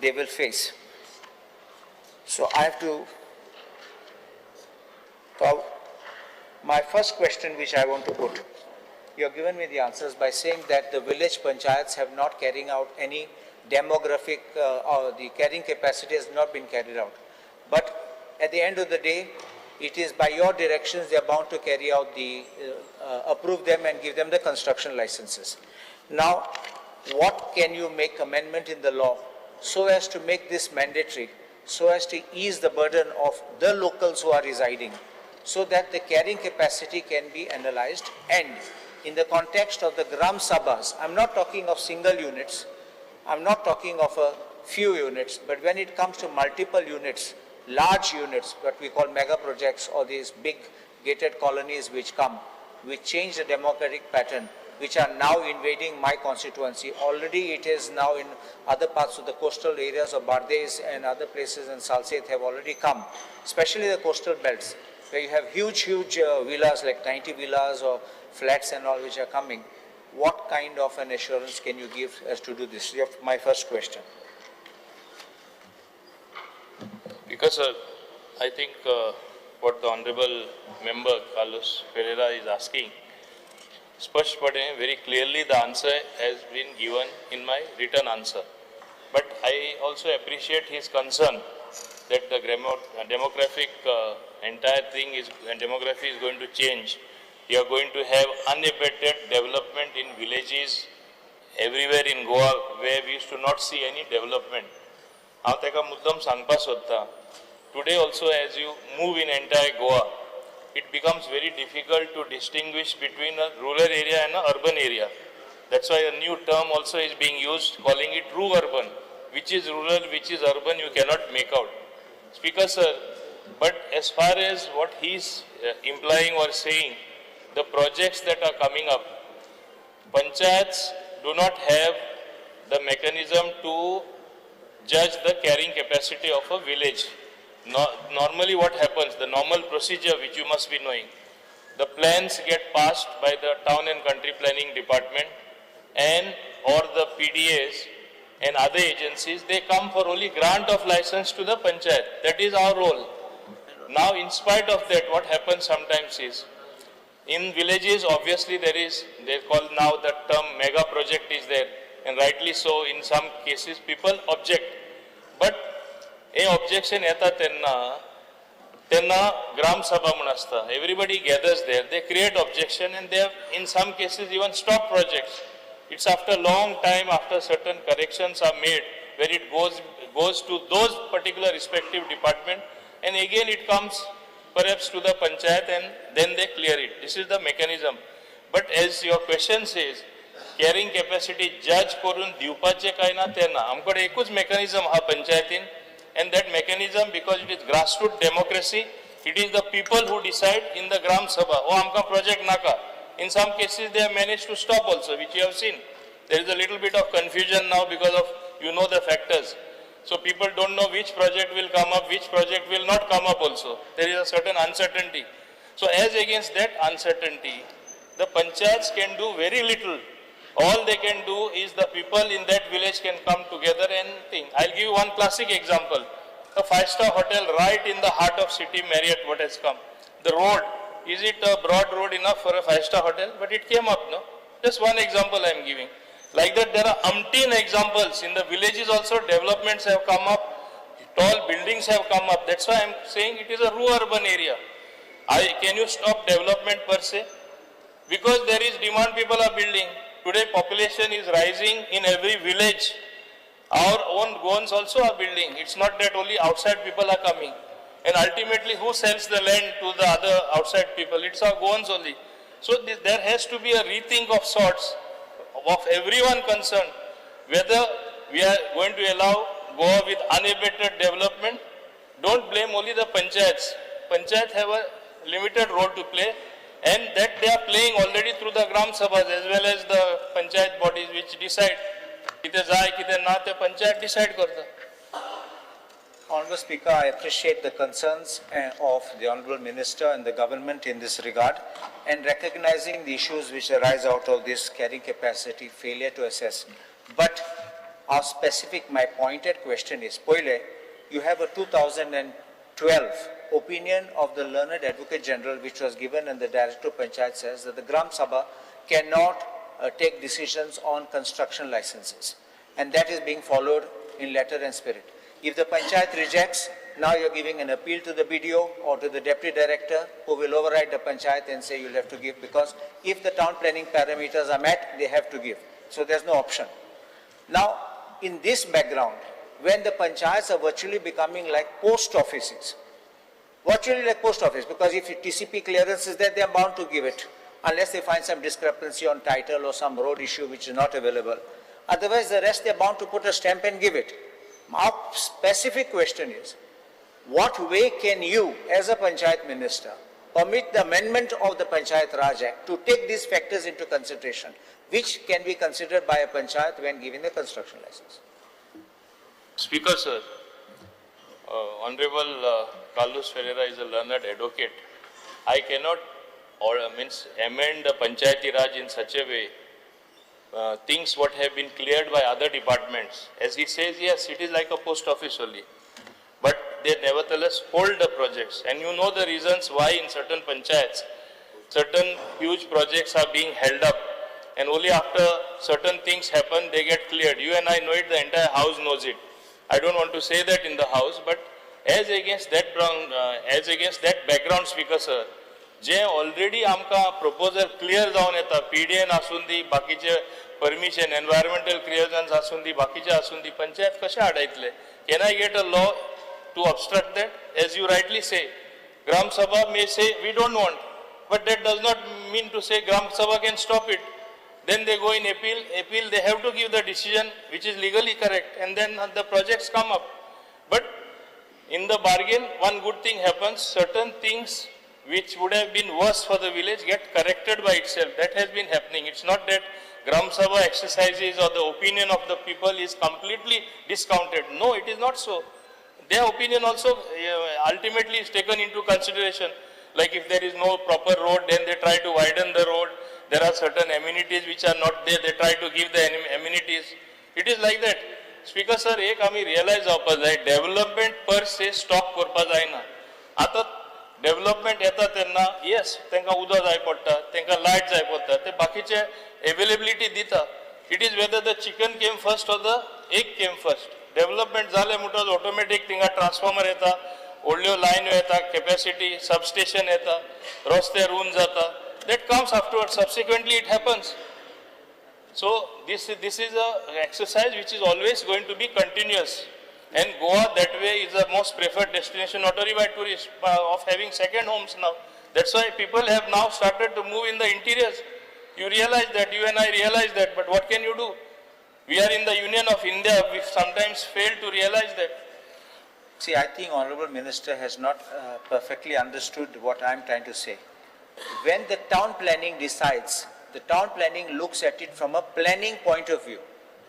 they will face. So I have to, my first question which I want to put, you have given me the answers by saying that the village panchayats have not carrying out any demographic, or the carrying capacity has not been carried out. But at the end of the day, it is by your directions they are bound to carry out the, approve them and give them the construction licenses. Now, what can you make amendment in the law so as to make this mandatory, so as to ease the burden of the locals who are residing, so that the carrying capacity can be analyzed? And in the context of the Gram Sabhas, I'm not talking of single units, I'm not talking of a few units, but when it comes to multiple units, large units, what we call mega projects or these big gated colonies which come, which change the democratic pattern, which are now invading my constituency. Already it is now in other parts of the coastal areas of Bardez and other places in Salsette have already come, especially the coastal belts, where you have huge, huge villas, like 90 villas or flats and all which are coming. What kind of an assurance can you give us to do this? My first question. Because I think what the Honorable Member Carlos Ferreira is asking, स्पष्टपणे very clearly the answer has been given in my written answer. But I also appreciate his concern that the demographic entire thing is, demography is going to change. You are going to have unabated development in villages everywhere in Goa where we used to not see any development. हांव ताका मुद्दम सांगपाक सोदता, today also as you move in entire Goa, it becomes very difficult to distinguish between a rural area and an urban area. That's why a new term also is being used, calling it ru-urban. Which is rural, which is urban, you cannot make out. Speaker sir, but as far as what he is implying or saying, the projects that are coming up, panchayats do not have the mechanism to judge the carrying capacity of a village. No, normally what happens, the normal procedure which you must be knowing, the plans get passed by the town and country planning department and or the PDAs and other agencies, they come for only grant of license to the panchayat. That is our role. Now in spite of that, what happens sometimes is, in villages obviously there is, they call now the term mega project is there, and rightly so, in some cases people object. But हे objection येता तेन्ना तेन्ना ग्रामसभा म्हूण आसता. Everybody gathers there, they create objection and they in some cases even stop projects. It's after long time, after certain corrections are made, where it goes to those particular respective department and again it comes perhaps to the panchayat and then they clear it. This is the mechanism. But as your question says, carrying capacity judge करून दिवपाचें काय ना तें ना. आमकडे एकूच mechanism आहा पंचायतीन, and that mechanism, because it is grassroots democracy, it is the people who decide in the Gram Sabha, oh आमकां project नाका. In some cases they have managed to stop also, which you have seen. There is a little bit of confusion now because of, you know, the factors. So people don't know which project will come up, which project will not come up also. There is a certain uncertainty. So as against that uncertainty, the panchayats can do very little. All they can do is the people in that village can come together and think. I'll give you one classic example. A 5-star hotel right in the heart of city, Marriott, what has come. The road, is it a broad road enough for a 5-star hotel? But it came up, no? Just one example I am giving. Like that, there are umpteen examples. In the villages also, developments have come up, tall buildings have come up. That's why I am saying it is a rural-urban area. Can you stop development per se? Because there is demand, people are building. Today, population is rising in every village. Our own Goans also are building. It's not that only outside people are coming. And ultimately, who sells the land to the other outside people? It's our Goans only. So there has to be a rethink of sorts of everyone concerned, whether we are going to allow Goa with unabated development. Don't blame only the panchayats. Panchayats have a limited role to play, and that they are playing already through the Gram Sabhas as well as the panchayat bodies which decide. Kite jai, kite na, te panchayat decide karta. Honorable Speaker, I appreciate the concerns of the Honorable Minister and the government in this regard, and recognizing the issues which arise out of this carrying capacity failure to assess. But our specific, my pointed question is, Poile, you have a 2012 opinion of the learned Advocate General which was given, and the Director of Panchayat says that the Gram Sabha cannot take decisions on construction licenses, and that is being followed in letter and spirit. If the panchayat rejects, now you're giving an appeal to the BDO or to the deputy director, who will override the panchayat and say you'll have to give, because if the town planning parameters are met, they have to give. So there's no option. Now, in this background, when the panchayats are virtually becoming like post offices, virtually like post office, because if TCP clearance is there, they are bound to give it, unless they find some discrepancy on title or some road issue which is not available. Otherwise, the rest they are bound to put a stamp and give it. My specific question is, what way can you, as a panchayat minister, permit the amendment of the Panchayat Raj Act to take these factors into consideration, which can be considered by a panchayat when giving the construction license? Speaker, sir, Honorable Carlos Ferreira is a learned advocate. I cannot amend the Panchayati Raj in such a way, things what have been cleared by other departments. As he says, yes, it is like a post office only. But they nevertheless hold the projects. And you know the reasons why in certain panchayats, certain huge projects are being held up. And only after certain things happen, they get cleared. You and I know it, the entire house knows it. I don't want to say that in the house, but as against that, background, Speaker sir, J already आमकां proposal clear जावन येता, PDN आसून दी, बाकीचे permission, environmental clearance आसून दी, बाकीचे आसून दी, पंचायत कशें आडायतले? Can I get a law to obstruct that? As you rightly say, Gram Sabha may say we don't want, but that does not mean to say Gram Sabha can stop it. Then they go in appeal, they have to give the decision which is legally correct, and then the projects come up. But in the bargain, one good thing happens, certain things which would have been worse for the village get corrected by itself. That has been happening. It's not that Gram Sabha exercises or the opinion of the people is completely discounted. No, it is not so. Their opinion also ultimately is taken into consideration. Like if there is no proper road, then they try to widen the road. There are certain amenities which are not there, they try to give the amenities. It is like that. Speaker sir, एक आमी realise जावपा जाय, development पर से stop करपा जायना. आतां development येता तेन्ना येस तांकां उदक जाय पडटा, तांकां लायट जाय पडटा, ते बाकीचे एवेलेबिलिटी दिता. It is whether the chicken came first or the egg came first. Development जालें म्हणटकच ऑटोमॅटीक थिंगा ट्रान्सफॉर्मर येता, व्हडल्यो लायन्यो येता, कॅपॅसिटी सबस्टेशन येता, रस्ते रूम जाता. That comes afterward, subsequently it happens. So this is a exercise which is always going to be continuous. And Goa that way is the most preferred destination, not only by tourists, of having second homes now. That's why people have now started to move in the interiors. You realize that, you and I realize that, but what can you do? We are in the Union of India, we sometimes fail to realize that. See, I think Honorable Minister has not perfectly understood what I am trying to say. When the town planning decides, the town planning looks at it from a planning point of view,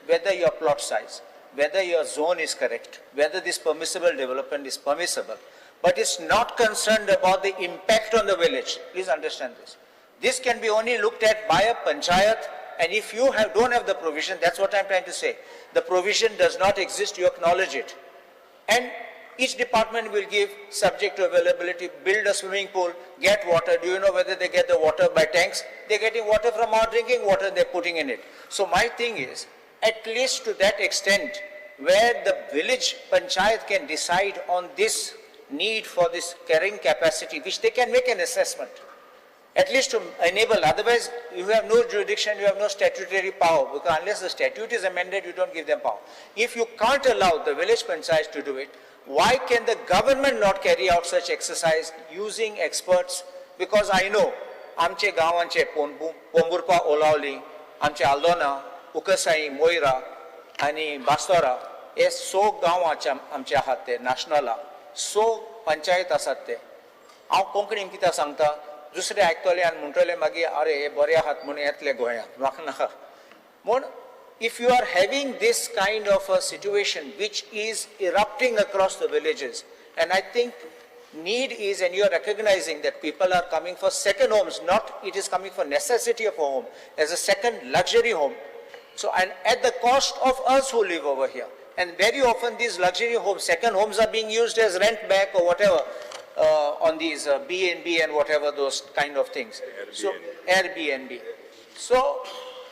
whether your plot size, whether your zone is correct, whether this permissible development is permissible, but it's not concerned about the impact on the village. Please understand this. This can be only looked at by a panchayat, and if you don't have the provision, that's what I'm trying to say. The provision does not exist, you acknowledge it. And each department will give, subject to availability, build a swimming pool, get water. Do you know whether they get the water by tanks? They're getting water from our drinking water, they're putting in it. So my thing is, at least to that extent, where the village panchayat can decide on this need for this carrying capacity, which they can make an assessment, at least to enable. Otherwise, you have no jurisdiction, you have no statutory power, because unless the statute is amended, you don't give them power. If you can't allow the village panchayat to do it, why can the government not carry out such exercise using experts? Because I know, आमचे गांवांचे पोंबुर्पा ओलावली, आमचे आल्दोना, उकसाई, मोयरा आनी बास्तोरा हे so गांव आमचे आहात ते नाशनला so panchayat आसात ते. हांव कोंकणीन कित्याक सांगता, दुसरे आयकतले आनी म्हणटले मागीर अरे हे बरे आहात म्हूण येतले गोंयांत, म्हाका नाका म्हूण. If you are having this kind of a situation which is erupting across the villages, and I think need is, and you are recognizing that people are coming for second homes, not it is coming for necessity of a home, as a second luxury home. So, and at the cost of us who live over here. And very often these luxury homes, second homes are being used as rent back or whatever on these B&B and whatever those kind of things. Airbnb. So, Airbnb. So,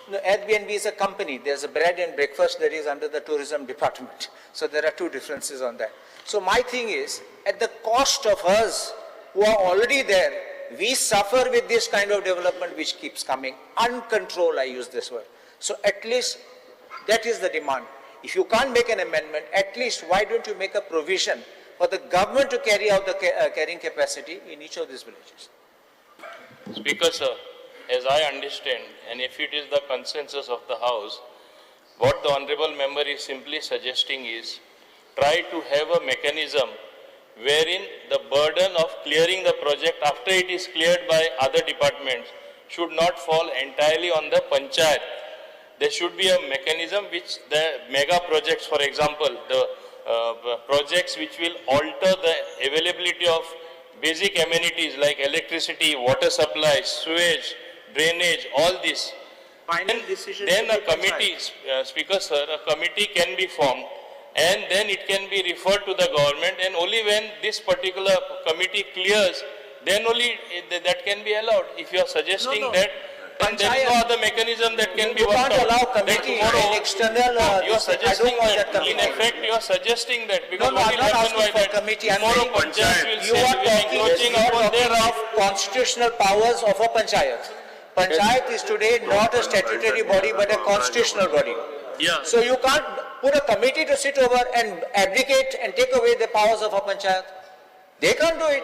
no, Airbnb is a company. There's a bread and breakfast that is under the tourism department. So there are two differences on that. So my thing is, at the cost of us who are already there, we suffer with this kind of development which keeps coming. Uncontrolled, I use this word. So at least that is the demand. If you can't make an amendment, at least why don't you make a provision for the government to carry out the carrying capacity in each of these villages? Speaker, sir, as I understand, and if it is the consensus of the House, what the honorable member is simply suggesting is try to have a mechanism wherein the burden of clearing the project after it is cleared by other departments should not fall entirely on the panchayat. There should be a mechanism which the mega projects, for example, the projects which will alter the availability of basic amenities like electricity, water supply, sewage, drainage, all this. Final decision. Then a committee, Speaker sir, a committee can be formed, and then it can be referred to the government, and only when this particular committee clears, then only that can be allowed. If you are suggesting no. that, then there is no other mechanism that can be You worked can't out. allow committee tomorrow, and external. No, you are suggesting I don't want that. In effect, you are suggesting that because no, what I'm will not happen asking by for that? committee. I'm Tomorrow saying panchayat will you say are we are talking, encroaching you are upon their talking of constitutional powers of a panchayat. Panchayat is today not a statutory body but a constitutional body. Yeah. So you can't put a committee to sit over and abdicate and take away the powers of a panchayat. They can't do it.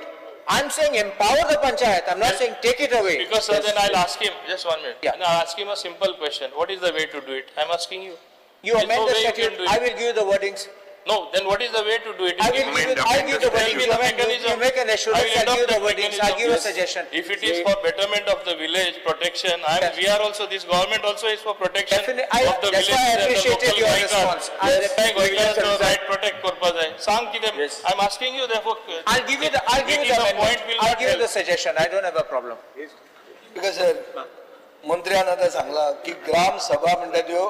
I'm saying empower the panchayat. I'm not saying take it away. Because sir, then I'll ask him, just 1 minute. Yeah. And I'll ask him a simple question. What is the way to do it? I'm asking you. You There's amend no the way you can statute. do it. I will give you the wordings. No, then what is the way to do it? I will give you, I'll give the wordings. The mechanism. You make an assurance, I will I'll give you the adopt that wordings. I'll give you a mechanism. suggestion. If it is for betterment of the village, protection, Yes. we are also, this government also is for protection Definitely. of the That's village. why I and the appreciated local your Goikar. response. Goikar's right protect korpa jai. Sang kide, I'm asking you therefore. I'll give you the, I'll give you the point amendment. will I'll not give you help. the suggestion. I don't have a problem. Because sir, मंत्र्यान आतां सांगलां की ग्राम सभा म्हणटा त्यो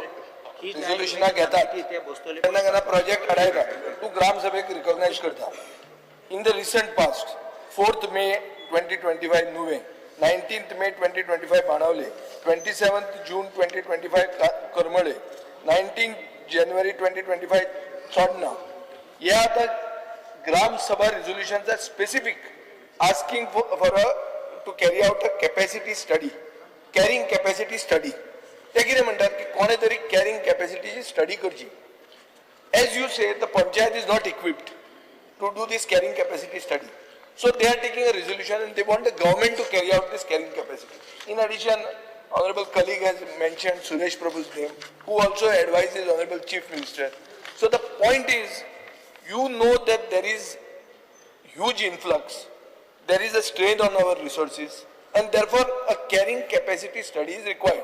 रिझोल्युशनां घेतात केन्ना केन्ना प्रोजेक्ट हाडायता तूं ग्रामसभेक रिकॉग्नायज करता. In the recent past 4th May 2025 Nuvem, 19th May 2025 Benaulim, 27th June 2025 Karmale, 19th January 2025 चड ना. हे आतां Gram Sabha resolutions are specific asking for a to carry out a capacity study, carrying capacity study. ते कितें म्हणटात की कोणे तरी कॅरिंग कॅपॅसिटीची स्टडी करची. As you say, the panchayat is not equipped to do this carrying capacity study. So they are taking a resolution and they want the government to carry out this carrying capacity. In addition, honorable colleague has mentioned Suresh Prabhu's name, who also advises honorable chief minister. So the point is, you know that there is huge influx, there is a strain on our resources, and therefore a carrying capacity study is required.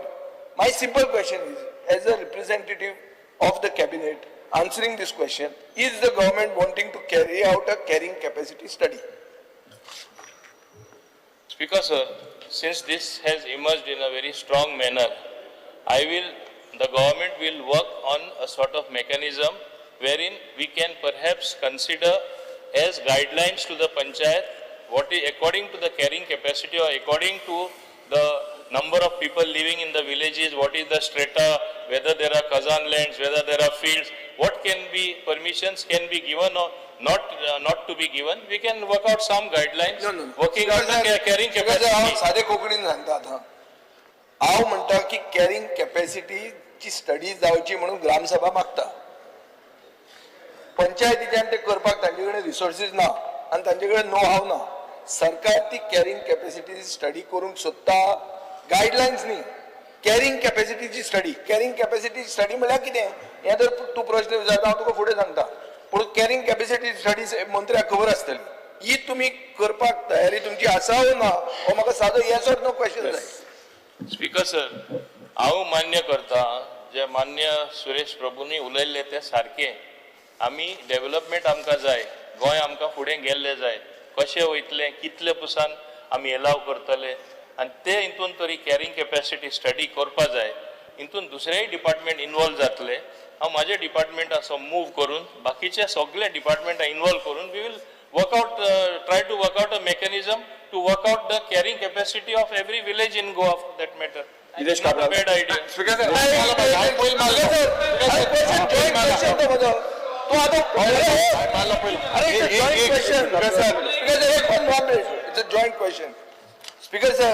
My simple question is, as a representative of the cabinet answering this question, is the government wanting to carry out a carrying capacity study? Speaker sir, since this has emerged in a very strong manner, the government will work on a sort of mechanism wherein we can perhaps consider as guidelines to the panchayat what is according to the carrying capacity or according to the number of people living in the villages, what is the strata, whether there are Kazan lands, whether there are fields, what can be permissions can be given or not to be given. We can work out some guidelines. No. Working out the carrying capacity. हांव सादे कोंकणीन सांगता आतां. हांव म्हणटा की carrying कॅपॅसिटीची study जावची म्हणून ग्रामसभा मागता. पंचायतीच्यान ते करपाक तांचे कडेन रिसोर्सीस ना आनी तांचे कडेन नो हाव ना. सरकार ती कॅरिंग कॅपॅसिटीची स्टडी करूंक सोदता, गायडलायन्स न्ही, कॅरिंग कॅपॅसिटीची स्टडी. कॅरिंग कॅपॅसिटी स्टडी म्हळ्यार कितें हें जर तूं प्रश्न विचारता हांव तुका फुडें सांगता. पूण कॅरिंग कॅपॅसिटी स्टडी मंत्र्याक खबर आसतली. ही तुमी करपाक तयारी तुमची आसा वो ना, हो म्हाका सादो येस ऑर नो क्वेश्चन जाय. स्पीकर सर, हांव मान्य करता जे मान्य सुरेश प्रभूंनी उलयल्ले ते सारकें. आमी डेव्हलपमेंट आमकां जाय, गोंय आमकां फुडें गेल्लें जाय, कशें वयतलें कितले पुसान आमी एलाव करतले आनी ते हितून तरी कॅरिंग कॅपॅसिटी स्टडी करपा जाय. हितून दुसरेय डिपार्टमेंट इनवॉल्व जातले. हांव म्हाजे डिपार्टमेंट असो मूव करून बाकीचे सगळे डिपार्टमेंटां इनवॉल्व करून we will work out, try to work out a mechanism to work out the carrying capacity of every village in Goa for that matter. Not a bad idea. तूं आतां अरे joint question. It's a joint question. Speaker sir,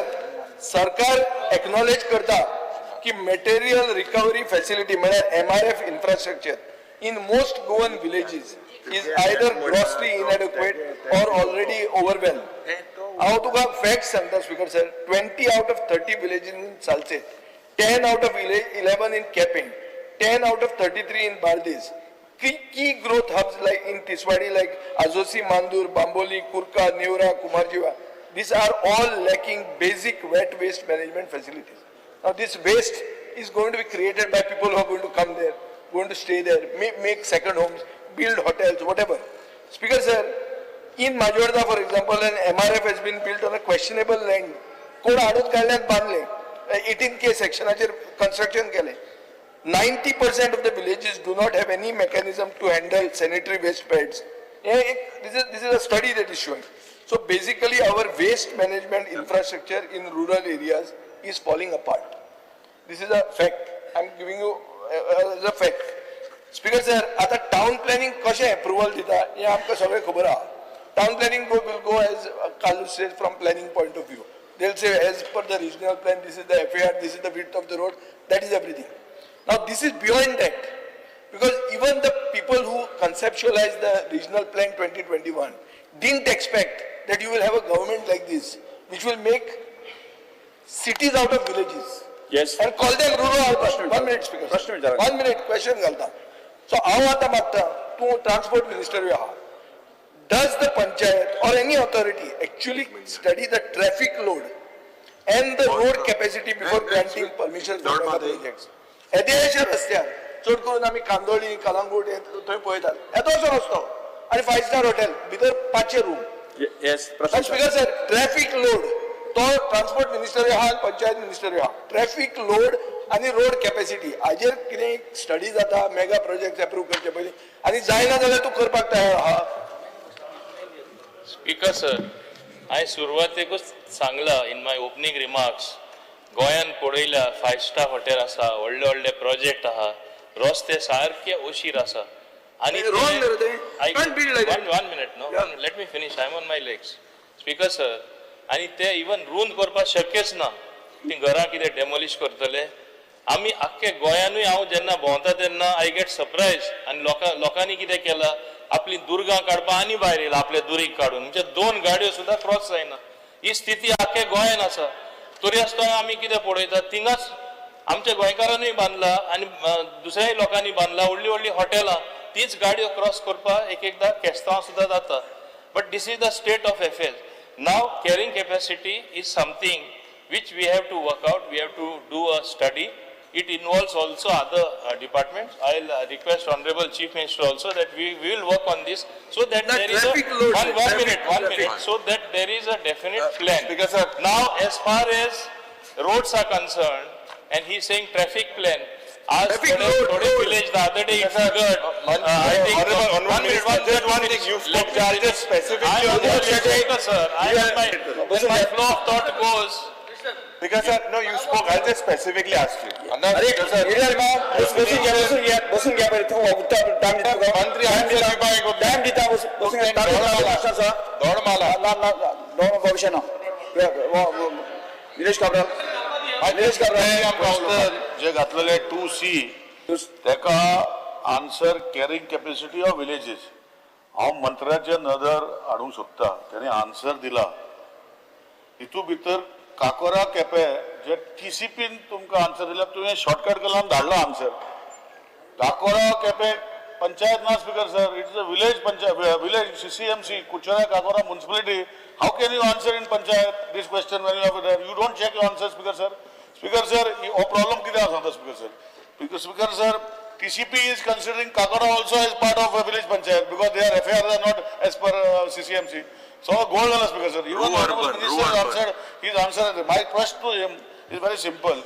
सरकार acknowledge करता की material recovery facility म्हळ्यार MRF infrastructure in most Goan villages is either grossly inadequate or already overwhelmed. हांव तुका fact सांगता speaker sir, 20 out of 30 villages in Salcete, 10 out of 11 in Quepem, 10 out of 33 in Bardez. Key growth hubs like in Tiswadi like Ajosi, Mandur, Bambolim, Curca, Neora, Cumbarjua, these are all lacking basic wet waste management facilities. Now this waste is going to be created by people who are going to come there, going to stay there, make second homes, build hotels, whatever. Speaker sir, in Majorda for example, an MRF has been built on a questionable land. कोण हाडून काडल्यान बांदले, 18K sectionाचेर construction केलें. 90% of the villages do not have any mechanism to handle sanitary waste beds. This is a study that is showing. So basically our waste management infrastructure in rural areas is falling apart. This is a fact. I am giving you as a fact. Speaker sir, आता town planning कशें approval दिता हें आमकां सगळें खबर आहा. Town planning will go as Carlos says from planning point of view. They'll say as per the regional plan, this is the FAR, this is the width of the road, that is everything. Now this is beyond that, because even the people who conceptualized the regional plan 2021 didn't expect that you will have a government like this, which will make cities out of villages. Yes. And call them rural urban. 1 minute, Speaker. 1 minute, question घालता. So हांव आतां मागता, तूं transport minister आहा. Does the panchayat or any authority actually study the traffic load and the road capacity before granting permission for mega projects? येदेशा रस्त्यार चड करून आमी कांदोळी, कलांगूट थंय पळयतात, येदोसो रस्तो आनी 5 स्टार हॉटेल भितर 500 room. Speaker sir, traffic load तो ट्रान्सपोर्ट मिनिस्टर आहा, पंचायत मिनिस्टर आहा. ट्रॅफिक लोड आनी रोड कॅपॅसिटी हाजेर कितें स्टडी जाता मेगा प्रोजेक्ट एप्रूव करचे पयलीं, आनी जायना जाल्यार तूं करपाक तयार आहा. स्पीकर सर, हांवें सुरवातेकूच सांगलां इन my opening remarks, गोंयान पळयल्या 5 स्टार हॉटेल आसा, व्हडले व्हडले प्रोजेक्ट आहा, रस्ते सारके अशीर आसा. आनी Wrong रे ते. Can't build like that. One minute, no, let me finish. I am on my legs. Speaker sir, आनी ते इवन रूंद करपाक शक्यच ना. ती घरां कितें डेमोलिश करतले. आमी आख्खे गोंयानूय हांव जेन्ना भोंवता तेन्ना I get surprise. आनी लोकांनी कितें केलां, आपली दुर्गां काडपा आनी भायर येयला आपले दुरीग काडून, म्हणजे 2 गाडयो सुद्दां क्रॉस जायना. ही स्थिती आख्खे गोंयान आसा. तरी आसतना आमी कितें पळयता, थिंगाच आमच्या गोंयकारांनीय बांदला आनी दुसऱ्याय लोकांनी बांदला व्हडलीं व्हडलीं हॉटेलां. तीच गाडयो क्रॉस करपाक एक एकदां केस्तांव सुद्दां जाता. But this is the state of affairs. Now carrying capacity is something which we have to work out. We have to do a study. It involves also other departments. I'll request Honorable Chief Minister also that we will work on this, so that there is a one minute, so that there is a definite plan. Because sir, now as far as roads are concerned, and he is saying traffic plan. Ask Thode village the other day it figured. I think one minute, one minute. You spoke charges specifically on the sir. My flow of thought goes. Because sir, no, you spoke. I'll just specifically ask you. बसून घ्या पहिले मंत्री time दिता बसून घ्या. दोड माला ना ना दोन भविष्य ना. निलेश काब्राल, निलेश काब्राल जे घातलेले 2C तेका answer carrying capacity of villages. हांव मंत्र्याचे नदर हाडूंक सोदता, तेणे आन्सर दिला. हितू भितर काकोरा केपे जे टीसीपीन तुमकां आन्सर दिला, तुवें शॉर्टकट केला आनी धाडला आन्सर. काकोरा केपे पंचायत ना speaker sir, it is a village panchayat, village CCMC Curchorem Cacora municipality. How can you answer in panchayat this question when you have you don't check your answer speaker sir. Speaker sir, हो problem कितें आसा सांगता speaker sir. Speaker sir, TCP is considering Cacora also as part of a village panchayat because their affairs are not as per CCMC. So goal जाला speaker sir. Even honorable minister has answered his answer. My trust to him is very simple.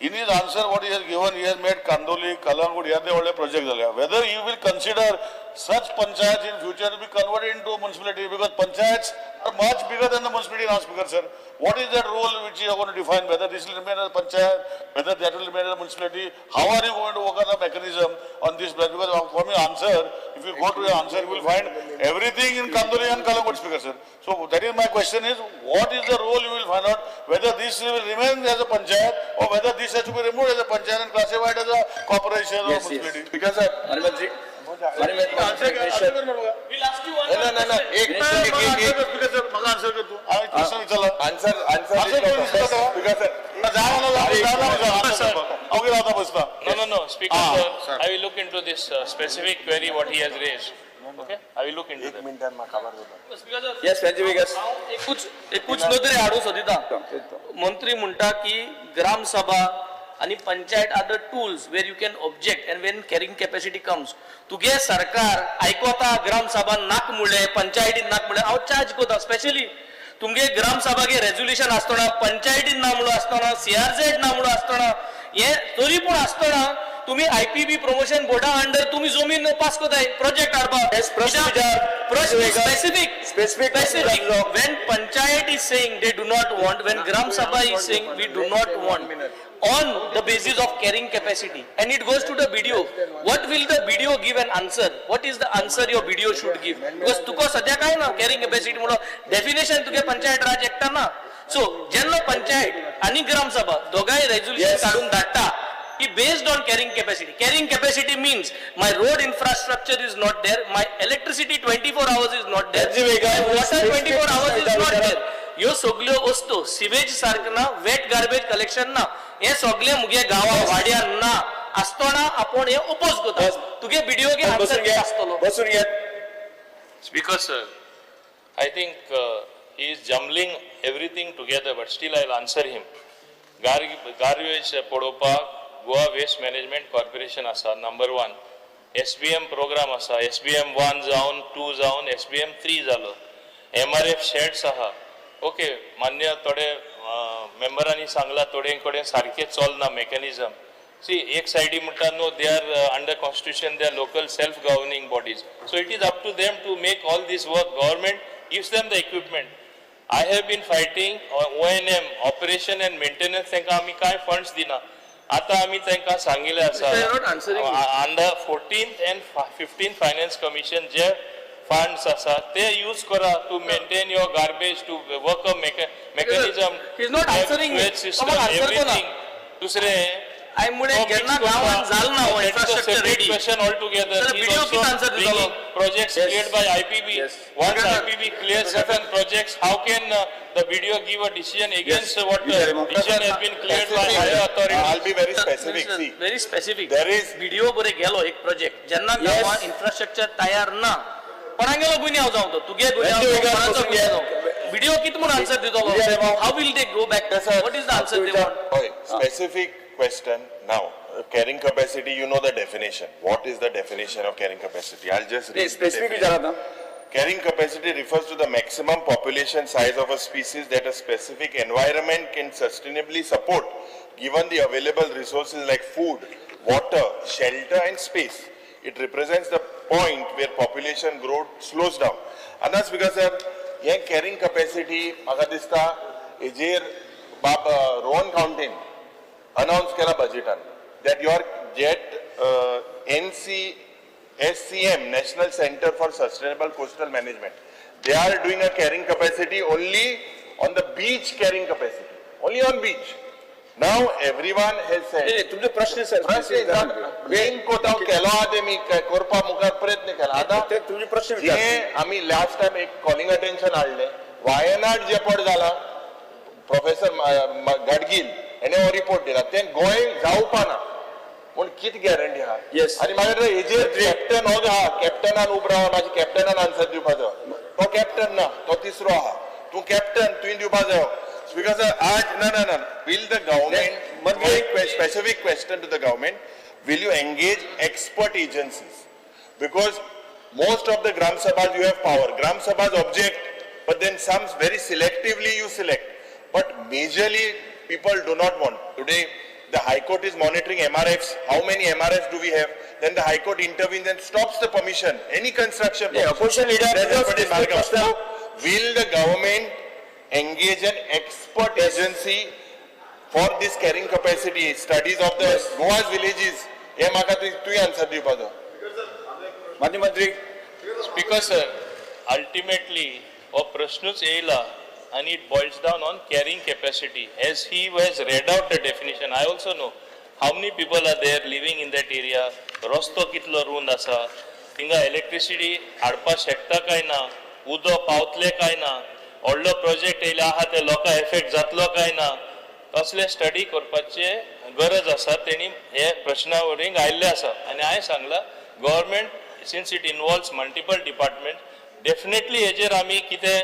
In his answer what he has given, he has made Kandoli, Kalangut, ह्या ते व्हडले project जाले. Whether you will consider such panchayats in future to be converted into municipality, because panchayats are much bigger than the municipality now, Speaker sir. What is that role which you are going to define, whether this will remain as a panchayat, whether that will remain as a municipality? How are you going to work on the mechanism on this plan? Because from your answer, if you go to your answer, you will find everything in Kandoli and Kalangut, Speaker sir. So that is my question is, what is the role you will find out, whether this will remain as a panchayat or whether this has to be removed as a panchayat and classified as a corporation or municipality? Because sir, No, Speaker sir, I will look into this specific query what he has raised. Okay, I will look into that. Yes, Viegas. एकूच नदरे हाडूंक सोदिता. मंत्री म्हणटा की ग्राम सभा आणि panchayat are the tools where you can object and when carrying capacity comes. तुगे सरकार आयकोता ग्राम सभा नाक मुळे, पंचायतीन नाक मुळे हांव चार्ज करता. स्पेशली तुमगे ग्राम सभागे रेजोल्युशन आसतना, पंचायतीन ना म्हणून आसतना, सीआरझेड ना म्हणून आसतना, हे तरी पूण आसतना तुम्ही आयपीबी प्रमोशन बोर्डा अंडर तुम्ही जमीन पास करताय प्रोजेक्ट हाडपाक. प्रश्न specific specific. When panchayat is saying they do not want, when gram sabha is saying we do not want, on the basis of carrying capacity, and it goes to the BDO. What will the BDO give an answer? What is the answer your BDO should give? Because तुका सध्या काय ना carrying capacity म्हणून definition तुगे पंचायत राज एकटा ना. So जेन्ना पंचायत आणि ग्राम सभा दोगांय रेजोल्युशन काढून धाडटा की based on carrying capacity. Carrying capacity means my road infrastructure is not there, my electricity 24 hours is not there, my water 24 hours is not there. ह्यो सगल्यो वस्तू सिवेज सारक ना, वेट गार्बेज कलेक्शन ना, हे सगळे मुगे गांवा वाड्यार ना आसतना आपूण हे ओपोज करता. तुगे बीडीओ गे आन्सर कितें आसतलो? बसून घे. Speaker sir, I think he is jumbling everything together, but still I will answer him. Garbage पळोवपाक गोवा वेस्ट मॅनेजमेंट कॉर्पोरेशन आसा नंबर 1, SBM programme आसा, SBM 1 जावन 2 जावन SBM 3 जालो, MRF shades आहा. ओके, मान्य थोडे मेंबरांनी सांगला थोडे कडेन सारकें चलना मेकॅनिजम. सी एक सायडी म्हणटा no, they are under constitution, they are local self governing bodies, so it is up to them to make all this work. Government gives them the equipment. I have been fighting ONM operation and maintenance, तांकां आमी कांय funds दिना. आतां आमी तांकां सांगिल्लें आसा, You are not answering me. Under 14th and 15th Finance Commission J funds आसा ते यूज करा to maintain your garbage, to work a mechanism. He is not answering me. System, तो म्हाका answer कोना. एवरीथींग. दुसरें हांवें मुळे जेन्ना गांवांत जाल ना हो infrastructure ready question altogether. जाल्यार BDO कितें answer दितलो? Projects cleared by IPB. Once IPB clears certain projects, how can the BDO give a decision against what the decision has been cleared by higher authority? I'll be very specific. See, very specific. There is- BDO बरे गेलो एक project जेन्ना गांवांत infrastructure तयार ना, कोणागेलो गुन्यांव जावं तो, तुगे गुन्यांव जावं, कोणाचो गुन्यांव जावं, बीडीओ कितें म्हूण आन्सर दितलो? How will they go back? What is the answer they want? हय, specific question now. Carrying capacity, you know the definition. What is the definition of carrying capacity? I'll just read. Specific विचारात ना. Carrying capacity refers to the maximum population size of a species that a specific environment can sustainably support, given the available resources like food, water, shelter and space. It represents the point where population growth slows down. And that's because sir, hey carrying capacity म्हाका दिसता हेजेर बाब Rohan खंवटेन announce केला बजेटान that your jet NCSCM, National Center for Sustainable Coastal Management, they are doing a carrying capacity only on the beach carrying capacity, only on beach. Now everyone has said, तुमचे प्रश्न sir प्रश्न main कोता केलो आहा ते मी करपा मुखार प्रयत्न केला. आतां तुमचे प्रश्न जे आमी लास्ट टायम एक कॉलिंग अटेन्शन हाडलें, वायनाड जे पड जाला, प्रोफेसर गाडगील हेणे हो रिपोर्ट दिला, ते गोंय जावपा ना पूण कितें गॅरंटी आहा? आनी मागीर हेजेर कॅप्टन हो आहा, कॅप्टनान उबो रावन मागीर कॅप्टनान आन्सर दिवपाचो, तो कॅप्टन ना, तो तिसरो आहा. तूं कॅप्टन, तुवें दिवपा जायो. Because आज ना ना ना will the government, specific question to the government, will you engage expert agencies? Because most of the Gram Sabhas you have power. Gram Sabhas object, but then some very selectively you select. But majorly people do not want. Today the High Court is monitoring MRFs. How many MRFs do we have? Then the High Court intervenes and stops the permission, any construction. Yeah, opposition leader. So, will the government engage an expert agency for this carrying capacity studies of the Goa's villages? हे म्हाका तुवें answer दिवपाचो. माननीय मंत्री. Speaker sir, ultimately हो प्रश्नूच येयला आनी it boils down on carrying capacity. As he has read out the definition, I also know how many people are there living in that area, रस्तो कितलो रूंद आसा, थिंगा इलेक्ट्रिसिटी हाडपाक शकता काय ना, उदक पावतलें काय ना, व्हडलो प्रोजेक्ट येयले आहा ते लोकांक एफेक्ट जातलो काय ना, तसले स्टडी करपाचे गरज आसा. तेणी हे प्रश्ना वरवीं आयिल्ले आसा आनी हांवें सांगलां, government since it involves multiple department, definitely हेजेर आमी कितें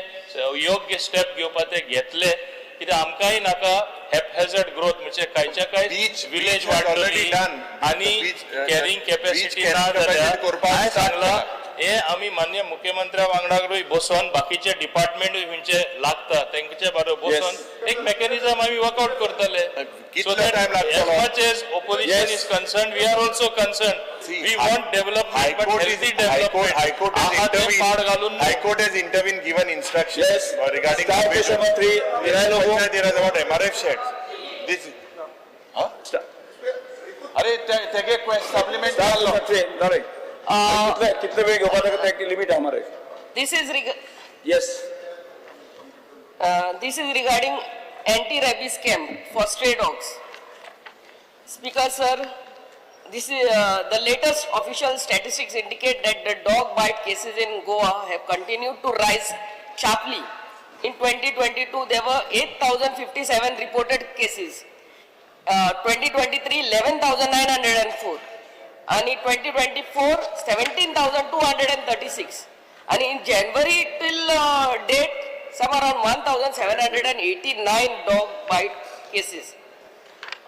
योग्य स्टेप घेवपा ते घेतले. कित्याक आमकांय नाका हॅपहॅझर्ड ग्रोथ, म्हणजे कांयच्या कांय विलेज वाडटली आनी कॅरिंग कॅपॅसिटी ना जाल्यार. हांवें सांगलां हे आमी मान्य मुख्यमंत्र्या वांगडाकूय बसोन बाकीचे डिपार्टमेंट खंयचे लागता तेंचे बरोबर बसोन एक मेकॅनिझम आमी वर्कआउट करतले. So that as much as opposition is concerned, we are also concerned. We want development, but healthy development. High Court has intervened. High Court has intervened, given instructions regarding about MRF sheds. This, huh? अरे तेगे supplement कितले वेळ घेवपाक limit हमारे. This is yes. This is regarding anti-rabies camp for stray dogs. Speaker sir, this is the latest official statistics indicate that the dog bite cases in Goa have continued to rise sharply. In 2022, there were 8,057 reported cases. 2023, 11,904. And in 2024, 17,236. And in January till date, some around 1,789 dog bite cases,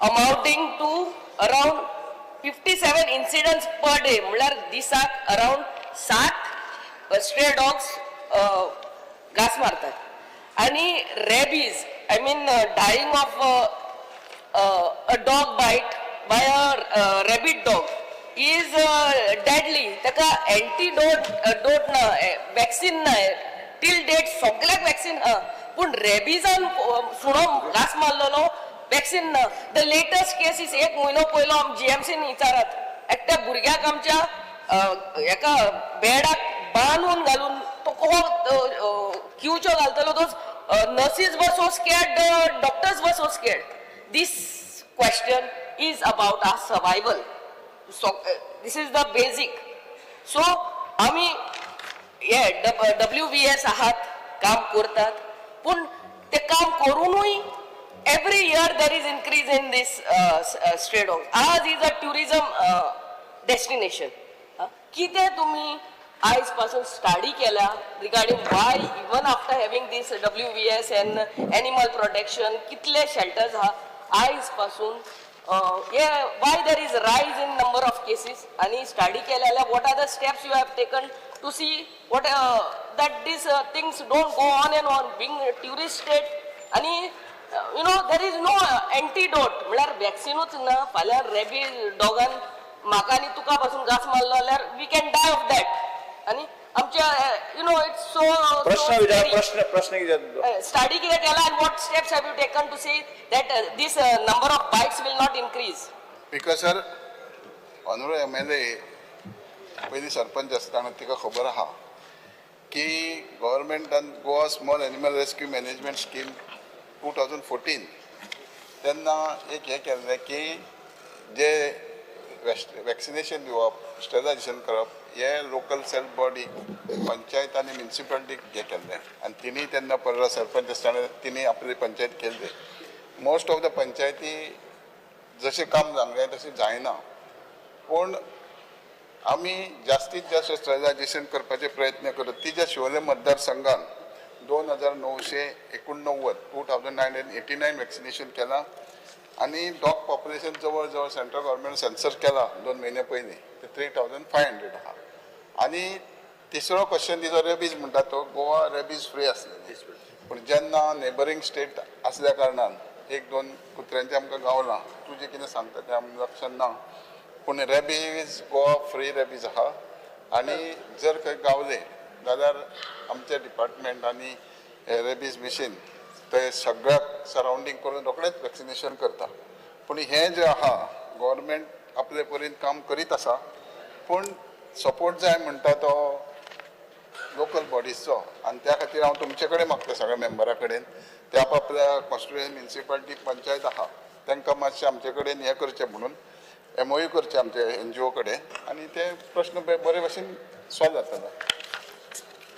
amounting to around 57 incidents per day. म्हणल्यार दिसाक around 7 stray dogs घास मारतात. आनी rabies, I mean dying of a dog bite by a rabid dog is deadly. ताका antidote dot ना, vaccine ना, till date सगळ्याक vaccine आहा, पूण रेबीजान सुणो घास मारलेलो वॅक्सिन ना. The latest case is एक म्हयनो पयलो आम जीएमसीन विचारात, एकट्या भुरग्याक आमच्या एका बेडाक बांदून घालून तो कसो क्यूच्यो घालतलो. Those nurses were so scared, doctors were so scared. This question is about our survival. So this is the basic. So आमी हे WVS आहात, काम करतात, पूण ते काम करूनूय every year there is increase in this stray dog. आज is a tourism destination. कितें तुमी आयज पासून स्टडी केल्या regarding why even after having this WVS and animal protection कितले शेल्टर्स आहा आयज पासून why there is rise in number of cases, आनी स्टडी केल्या जाल्यार what are the steps you have taken to see what that these things don't go on and on, being tourist state. आनी you know there is no antidote, म्हळ्यार वॅक्सिनूच ना. फाल्यां rabies डॉगान म्हाका आनी तुका पासून घास मारलो जाल्यार we can die of that. आनी आमच्या you know it's so प्रश्न विचार, प्रश्न प्रश्न कितें स्टडी कितें केला आनी what steps have you taken to see that this number of bites will not increase? Because sir, honourable MLA पयलीं सरपंच आसतना तिका खबर आहा की गव्हर्मेंटान Goa small animal rescue management scheme 2014 तेन्ना एक हें केल्लें की जे वॅक्सिनेशन दिवप, स्टरलायजेशन करप हे लोकल सेल्फ बॉडी पंचायत आनी म्युनिसिपालिटीक हें केल्लें. आनी तिणी तेन्ना परत सरपंच आसतना तिणी आपली पंचायत केल्ली. मोस्ट ऑफ the पंचायती जशें काम जावंक जाय तशें जायना, पूण आमी जास्तीत जास्त स्टरलायजेशन करपाचे प्रयत्न करत. तिच्या शिवोले मतदारसंघान 2989 2989 वॅक्सिनेशन केलां आनी डॉग पॉप्युलेशन जवळ जवळ सेंट्रल गव्हर्मेंट सेन्सर केला 2 म्हयने पयलीं ते 3500 आहा. आनी तिसरो क्वेश्चन तिजो रेबीज म्हणटा तो गोवा रेबीज फ्री आसलेली, पूण जेन्ना नेबरींग स्टेट आसल्या कारणान 1-2 कुत्र्यांचें आमकां गावलां. तुजें कितें सांगता तें आमकां लक्षान ना, पूण रेबीज गोवा फ्री रेबीज आहा. आनी जर खंय गावले जाल्यार आमचे डिपार्टमेंट आनी रेबीज मिशीन ते सगळ्याक सरावंडींग करून रोखडेच वॅक्सिनेशन करता. पूण हें जें आहा गव्हर्मेंट आपले परीन काम करीत आसा, पूण सपोर्ट जाय म्हणटा तो लोकल बॉडीजचो. आनी त्या खातीर हांव तुमचे कडेन मागता सगळ्या मेंबरा कडेन ते आपआपल्या कॉन्स्टिट्युएन्सी म्युनिसिपालिटी पंचायत आहा तांकां मातशें आमचे कडेन हें करचें म्हणून MOU करचें आमचे NGO कडेन आनी ते प्रश्न बरे भशेन सॉल्व जातलो.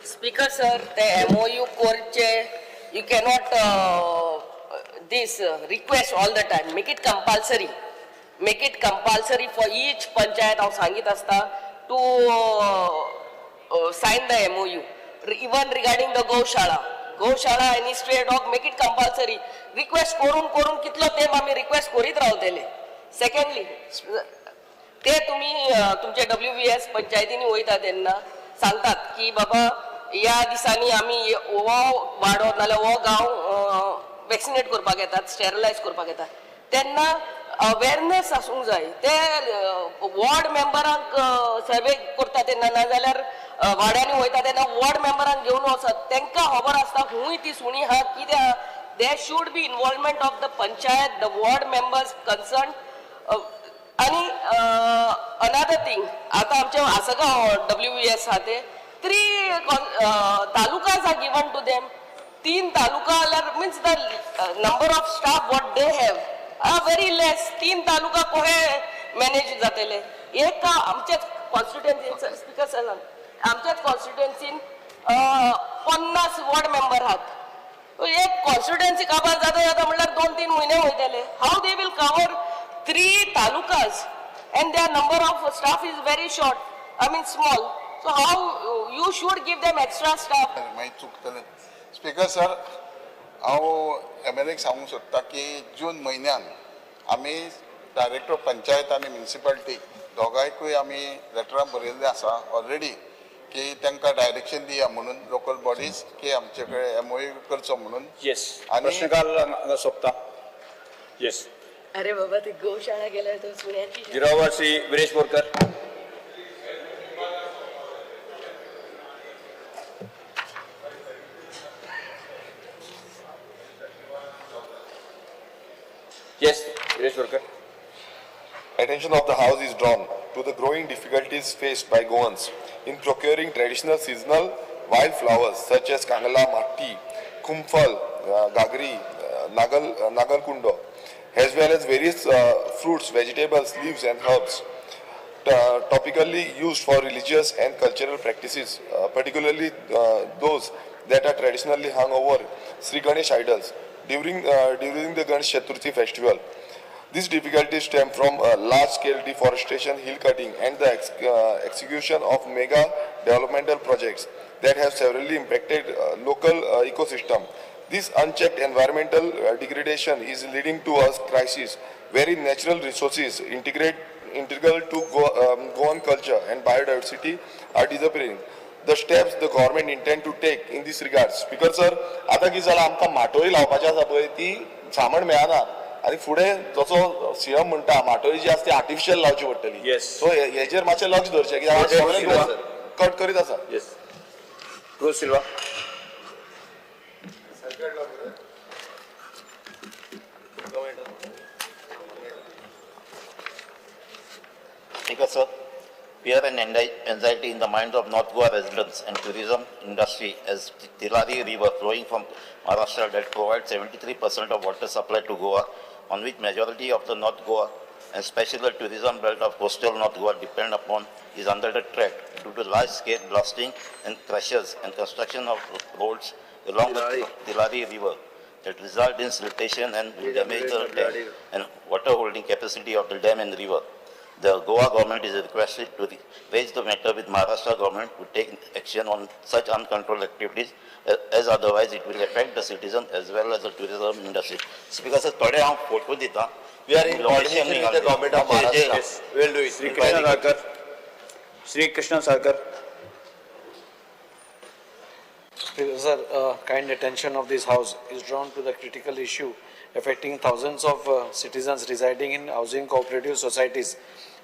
स्पीकर सर, ते MOU करचे, you cannot this request all the time. Make it compulsory, make it compulsory for each panchayat. हांव सांगीत आसता to sign the MOU. Even regarding the Goshala, Goshala आनी stray dog, make it compulsory. Request करून करून कितलो तेंप आमी request करीत रावतले. सेकंडली, ते तुमी तुमचे WVS पंचायतींनी वयता तेन्ना सांगतात की बाबा ह्या दिसांनी आमी हो वाडो नाल्यार हो गांव वॅक्सिनेट करपाक येतात, स्टेरलायज करपाक येतात. तेन्ना अवेरनेस आसूंक जाय. ते वॉर्ड मेंबरांक सर्वे करता तेन्ना, नाजाल्यार वाड्यांनी वयता तेन्ना वॉर्ड मेंबरांक घेवन वचत, तांकां खबर आसता खूंय ती सुणी आहा कितें आहा. There should be involvement of the panchayat, the ward members concern. आनी अनादर थिंग, आतां आमचे आसगांव WVS आहा ते 3 talukas are given to them. 3 taluka means the number of staff what they have are very less. 3 taluka कोहे manage जातले. एक आमच्याच कॉन्स्टिट्युएन्सीन, speaker sir, आमच्याच कॉन्स्टिट्युएन्सीन 50 वॉर्ड मेंबर आहात. एक कॉन्स्टिट्युएन्सी काबार जाता जाता म्हणल्यार 2-3 म्हयने वयतले. How they will cover 3 talukas and their number of staff is very short, I mean small. So how you should give them extra staff? मागीर चुकतलें. स्पीकर सर, हांव MLA सांगूंक सोदता की जून म्हयन्यान आमी डायरेक्टर पंचायत आनी म्युनिसिपालिटी दोगांयकूय आमी लेटरां बरयल्लीं आसा ऑलरेडी की तांकां डायरेक्शन दिया म्हणून लोकल बॉडीज की आमचे कडेन MOU करचो म्हणून. येस, प्रश्नकाल हांगा सोंपता. येस. अरे बाबा, ती गोशाळा गेल्यार तो सुण्याची. 0 Shri Viresh Borkar. attention of the House is drawn to the growing difficulties faced by Goans in procuring traditional seasonal wildflowers such as Kangla, Matti, Kumphal, Gagri, Nagalkundo, as well as various fruits, vegetables, leaves and herbs topically used for religious and cultural practices, particularly those that are traditionally hung over Sri Ganesh idols during the Ganesh Chaturthi festival. These difficulties stem from large-scale deforestation, hill cutting, and the execution of mega developmental projects that have severely impacted local ecosystem. This unchecked environmental degradation is leading to a crisis wherein natural resources integral to Goan culture and biodiversity are disappearing. The steps the government intend to take in this regard. Speaker sir, आता की जाला आमकां माटोळी लावपाची आसा पळय ती सामण मेळना आनी फुडें जसो सीएम म्हणटा माटोळी जी आसा ती आर्टिफिशियल लावची पडटली. सो हेजेर मातशें लक्ष दवरचें कित्याक सगळें कट करीत आसा. Yes, Cruz Silva. Speaker sir, fear and anxiety in the minds of North Goa residents and tourism industry as Tilari River flowing from Maharashtra that provides 73% of water supply to Goa, on which majority of the North Goa and especially the tourism belt of coastal North Goa depend upon, is under the threat due to large-scale blasting and crashes and construction of roads along the Tilari River that result in siltation and will damage the dam and water holding capacity of the dam and river. The Goa government is requested to raise the matter with Maharashtra government to take action on such uncontrolled activities, as otherwise it will affect the citizen as well as the tourism industry. Speaker sir, today I photo dita. We are in coordination with the government of Maharashtra. Yes. We will do it. Shri Krishna Sarkar. Shri Krishna Sarkar. Speaker sir, kind attention of this house is drawn to the critical issue affecting thousands of citizens residing in housing cooperative societies.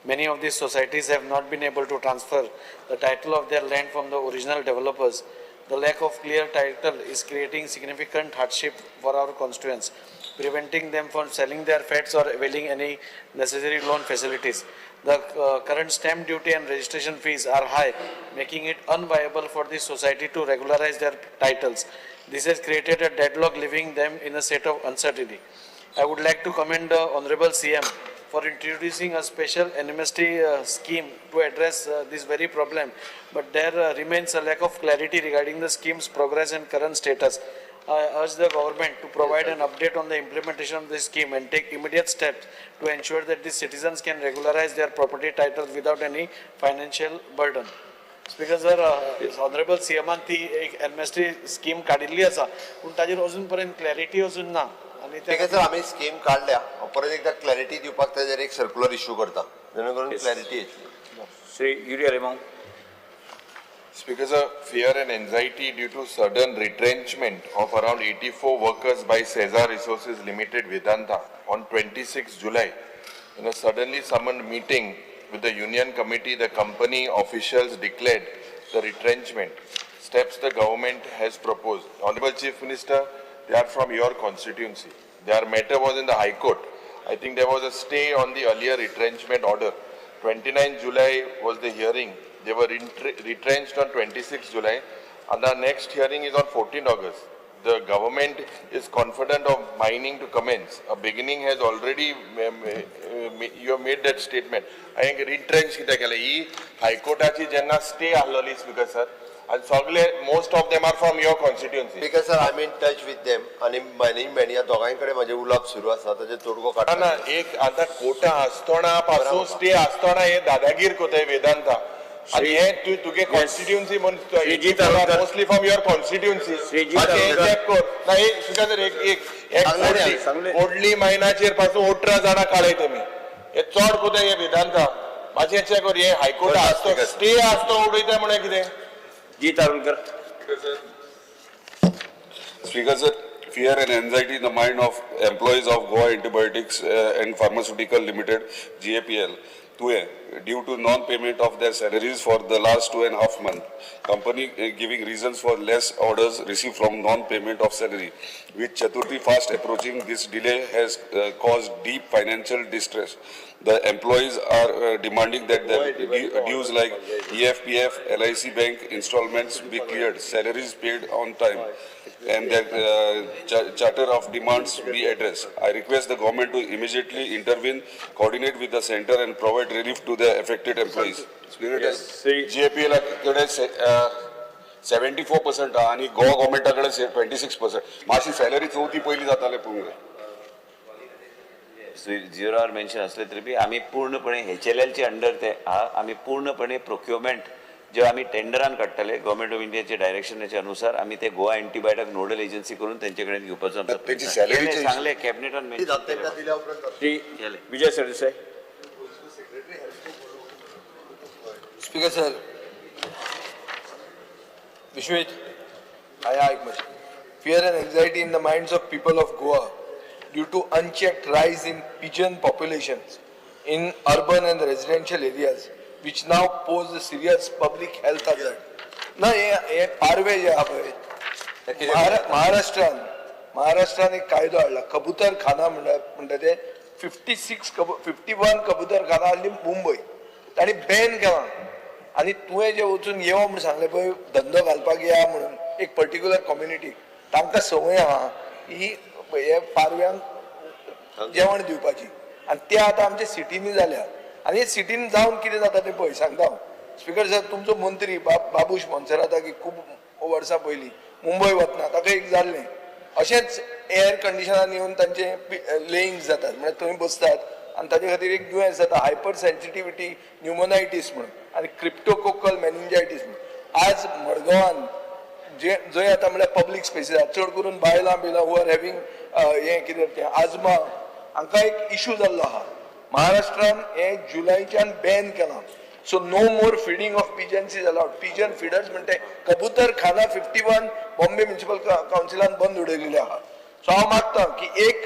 Many of these societies have not been able to transfer the title of their land from the original developers. The lack of clear title is creating significant hardship for our constituents, preventing them from selling their flats or availing any necessary loan facilities. The current stamp duty and registration fees are high, making it unviable for this society to regularize their titles. This has created a deadlock, leaving them in a state of uncertainty. I would like to commend the Honorable CM for introducing a special amnesty scheme to address this very problem, but there remains a lack of clarity regarding the scheme's progress and current status. I urge the government to provide an update on the implementation of this scheme and take immediate steps to ensure that the citizens can regularize their property titles without any financial burden. Speaker sir, Honorable CM ती एक amnesty scheme काडिल्ली आसा, पूण ताजेर अजून पर्यंत clarity अजून ना. स्पीकर सर, आमी स्कीम काडल्या, परत एकदा क्लॅरिटी दिवपाक ताजेर एक सर्क्युलर इश्यू करता जेणे करून क्लॅरिटी येतली. Shri Yuri Alemao. Speaker sir, fear and anxiety due to sudden retrenchment of around 84 workers by Cesar Resources Limited Vedanta on 26 July. In a suddenly summoned meeting with the union committee, the company officials declared the retrenchment. Steps the government has proposed. Honorable Chief Minister, they are from your constituency. Their matter was in the High Court. I think there was a stay on the earlier retrenchment order. 29 July was the hearing. They were retrenched on 26 July, and the next hearing is on 14 August. The government is confident of mining to commence. A beginning has already, you have made that statement. I think retrench कित्याक केलें? ही हायकोर्टाची जेन्ना stay आहलोली speaker sir, and सगळे most of them are from your constituency. Speaker sir, I am in touch with them आनी management ह्या दोगांय कडेन म्हाजें उलोवप सुरू आसा, ताजेर तोडगो काडटा. ना, एक आतां कोर्टा आसतना पासून स्टे आसतना हे दादागीर कोताय वेदांता. आणि हे तू तुगे कॉन्स्टिट्युएन्सी म्हणून mostly from your constituency. Check कर ना, एक सुद्धा जर एक एक कोडली मायनाचेर पासून 18 जाणां काडय तुमी. हे चड कोताय हे वेदांता. मातशें चॅक कर, हे हायकोर्टा आसतो स्टे आसतो उडयता म्हणल्यार कितें? G Tarulkar. Speaker sir, fear and anxiety in the mind of employees of Goa Antibiotics and Pharmaceutical Limited, GAPL, Tuem due to non-payment of their salaries for the last 2.5 months. Company giving reasons for less orders received from non-payment of salary. With Chaturthi fast approaching, this delay has caused deep financial distress. The employees are demanding that their dues like EFPF, LIC bank installments be cleared, salaries paid on time, and that charter of demands be addressed. I request the government to immediately intervene, coordinate with the center, and provide relief to the affected employees. GAPL कडे 74% आणि गोवा गव्हर्मेंटा कडेन 26%. मातशी salary चवथी पयली जाताले पळोवंक जाय. Zero R mention असले तरी बी आमी पूर्णपणे एच एल एलचे अंडर ते आहा. आमी पूर्णपणे प्रोक्युरमेंट जे आमी टेंडरान काडटले, गव्हर्मेंट ऑफ इंडियाच्या डायरेक्शनाच्या अनुसार आमी ते गोवा अँटीबायोटीक नोडल एजन्सी करून तेंचे कडेन घेवपाचो आमचो तेंची प्रयत्न. सॅलरीचे केलें, सांगलें कॅबिनेटान मेन्शन. दिल्या उपरांत. श्री विजय सरदेसाय. स्पीकर सर, विश्वेत आया एक मातशें. Fear and anxiety in the minds of people of Goa due to unchecked rise in pigeon populations in urban and residential areas, which now pose a serious public health hazard. ना, हे हे पारवे जे आहा पळय, महाराष्ट्रान एक कायदो हाडला, कबूतर खाना म्हणटा ते. 56, 51 कबूतर खाना हाडली मुंबय, तांणी बॅन केला. आनी तुवें जे वचून येवो म्हूण सांगलें पळय, धंदो घालपाक या म्हणून एक पर्टिक्युलर कम्युनिटी, तांकां संवय आहा ही हे पारव्यांक जेवण दिवपाची, आनी ते आतां आमच्या सिटींनी जाल्या. आनी सिटीन जावन कितें जाता तें पळय, सांगता हांव. स्पीकर सर, तुमचो मंत्री बाबूश मोन्सेरात की खूब वर्सां पयलीं मुंबय वतना ताका एक जाल्लें अशेंच, एअर कंडिशनान येवन तांचे लेईंग जातात, म्हळ्यार थंय बसतात आनी ताजे खातीर एक दुयेंस जाता, हायपर सेन्सिटिविटी न्युमोनायटीस म्हणून आनी क्रिप्टोकोकल मेनिंजायटीस म्हणून. आज मडगांवान जे जंय आतां म्हळ्यार पब्लीक स्पेसीस आसा, चड करून बायलां बिलां who are having हें कितें तें आजमा, हांकां एक इशू जाल्लो आहा. महाराष्ट्रान हें जुलयच्यान बॅन केलां. So no more feeding of pigeons is allowed. Pigeon feeders म्हणटे कबूतर खाना 51 बॉम्बे म्युनिसिपल कावन्सिलान बंद उडयलेले आहा. सो हांव मागता की एक,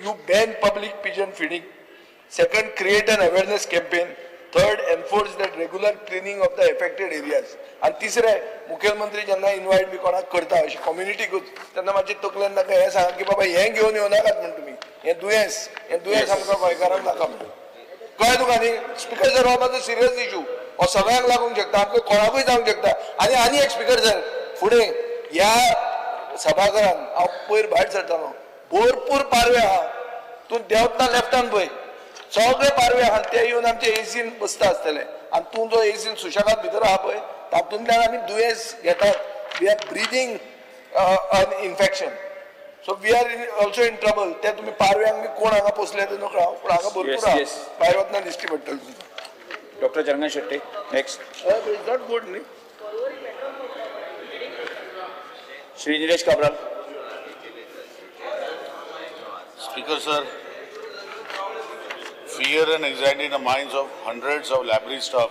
you ban public pigeon feeding; second, create an awareness campaign; third, enforce that regular cleaning of the affected areas; आनी तिसरें, मुखेलमंत्री जेन्ना इनवायट बी कोणाक करता अशी कम्युनिटीकूच, तेन्ना मातशें तकलेन ताका हें सांगा की बाबा, हें घेवन येवं नाकात म्हण तुमी, हें दुयेंस आमकां गोंयकारांक नाका म्हणून. कळ्ळें तुका न्ही? स्पीकर सर, हो मातसो सिरियस इशू, हो सगळ्यांक लागूंक शकता, आमकां कोणाकूय जावंक शकता. आनी आनी एक स्पीकर सर, फुडें ह्या सभाघरान हांव पयर भायर सरतालो, भरपूर पारवे आहा. तूं देंवतना लेफ्टान पळय, सगळे पारवे आहा आनी ते येवन आमचे एसीन बसता आसतले. आनी तूं जो एसीन सुशेगाद भितर आहा पळय, तातूंतल्यान आमी दुयेंस घेतात. We are breathing an infection, so we are in also in trouble. ते तुमी पारव्यांक बी कोण हांगा पोसले ते नकळो हांव, पूण हांगा भरपूर आहा. भायर वतना दिश्टी पडटलें तुमकां. Doctor Chandan Shetty next. It's not good न्ही. Shri Nilesh Cabral. Speaker, sir, fear and anxiety in the minds of hundreds of library staff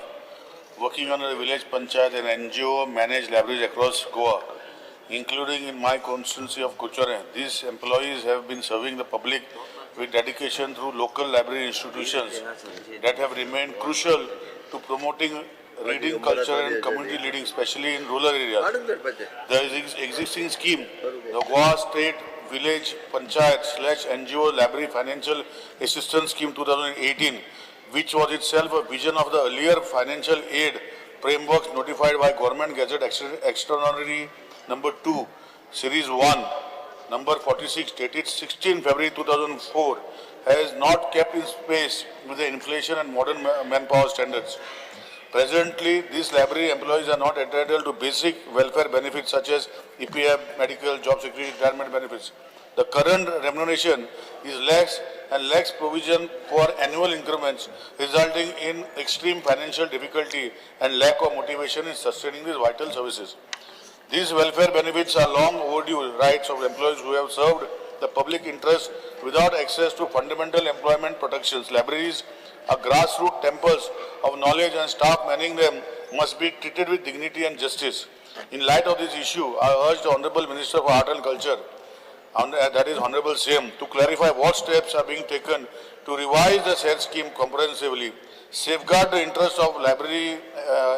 working under the village panchayat and NGO managed libraries across Goa, including in my constituency of Curchorem. These employees have been serving the public with dedication through local library institutions that have remained crucial to promoting reading culture and community leading, especially in rural areas. The existing scheme, the Goa State Village Panchayat/NGO Library Financial Assistance Scheme 2018, which was itself a vision of the earlier financial aid frameworks notified by Government Gazette Extraordinary Number 2, Series 1, Number 46, dated 16 February 2004, has not kept in pace with the inflation and modern manpower standards. Presently, these library employees are not entitled to basic welfare benefits such as EPF, medical, job security, retirement benefits. The current remuneration is less and lacks provision for annual increments, resulting in extreme financial difficulty and lack of motivation in sustaining these vital services. These welfare benefits are long overdue rights of employees who have served the public interest without access to fundamental employment protections. Libraries are grassroots temples of knowledge, and staff manning them must be treated with dignity and justice. In light of this issue, I urge the Honorable Minister for Art and Culture, that is Honorable CM, to clarify what steps are being taken to revise the said scheme comprehensively. safeguard the interest of library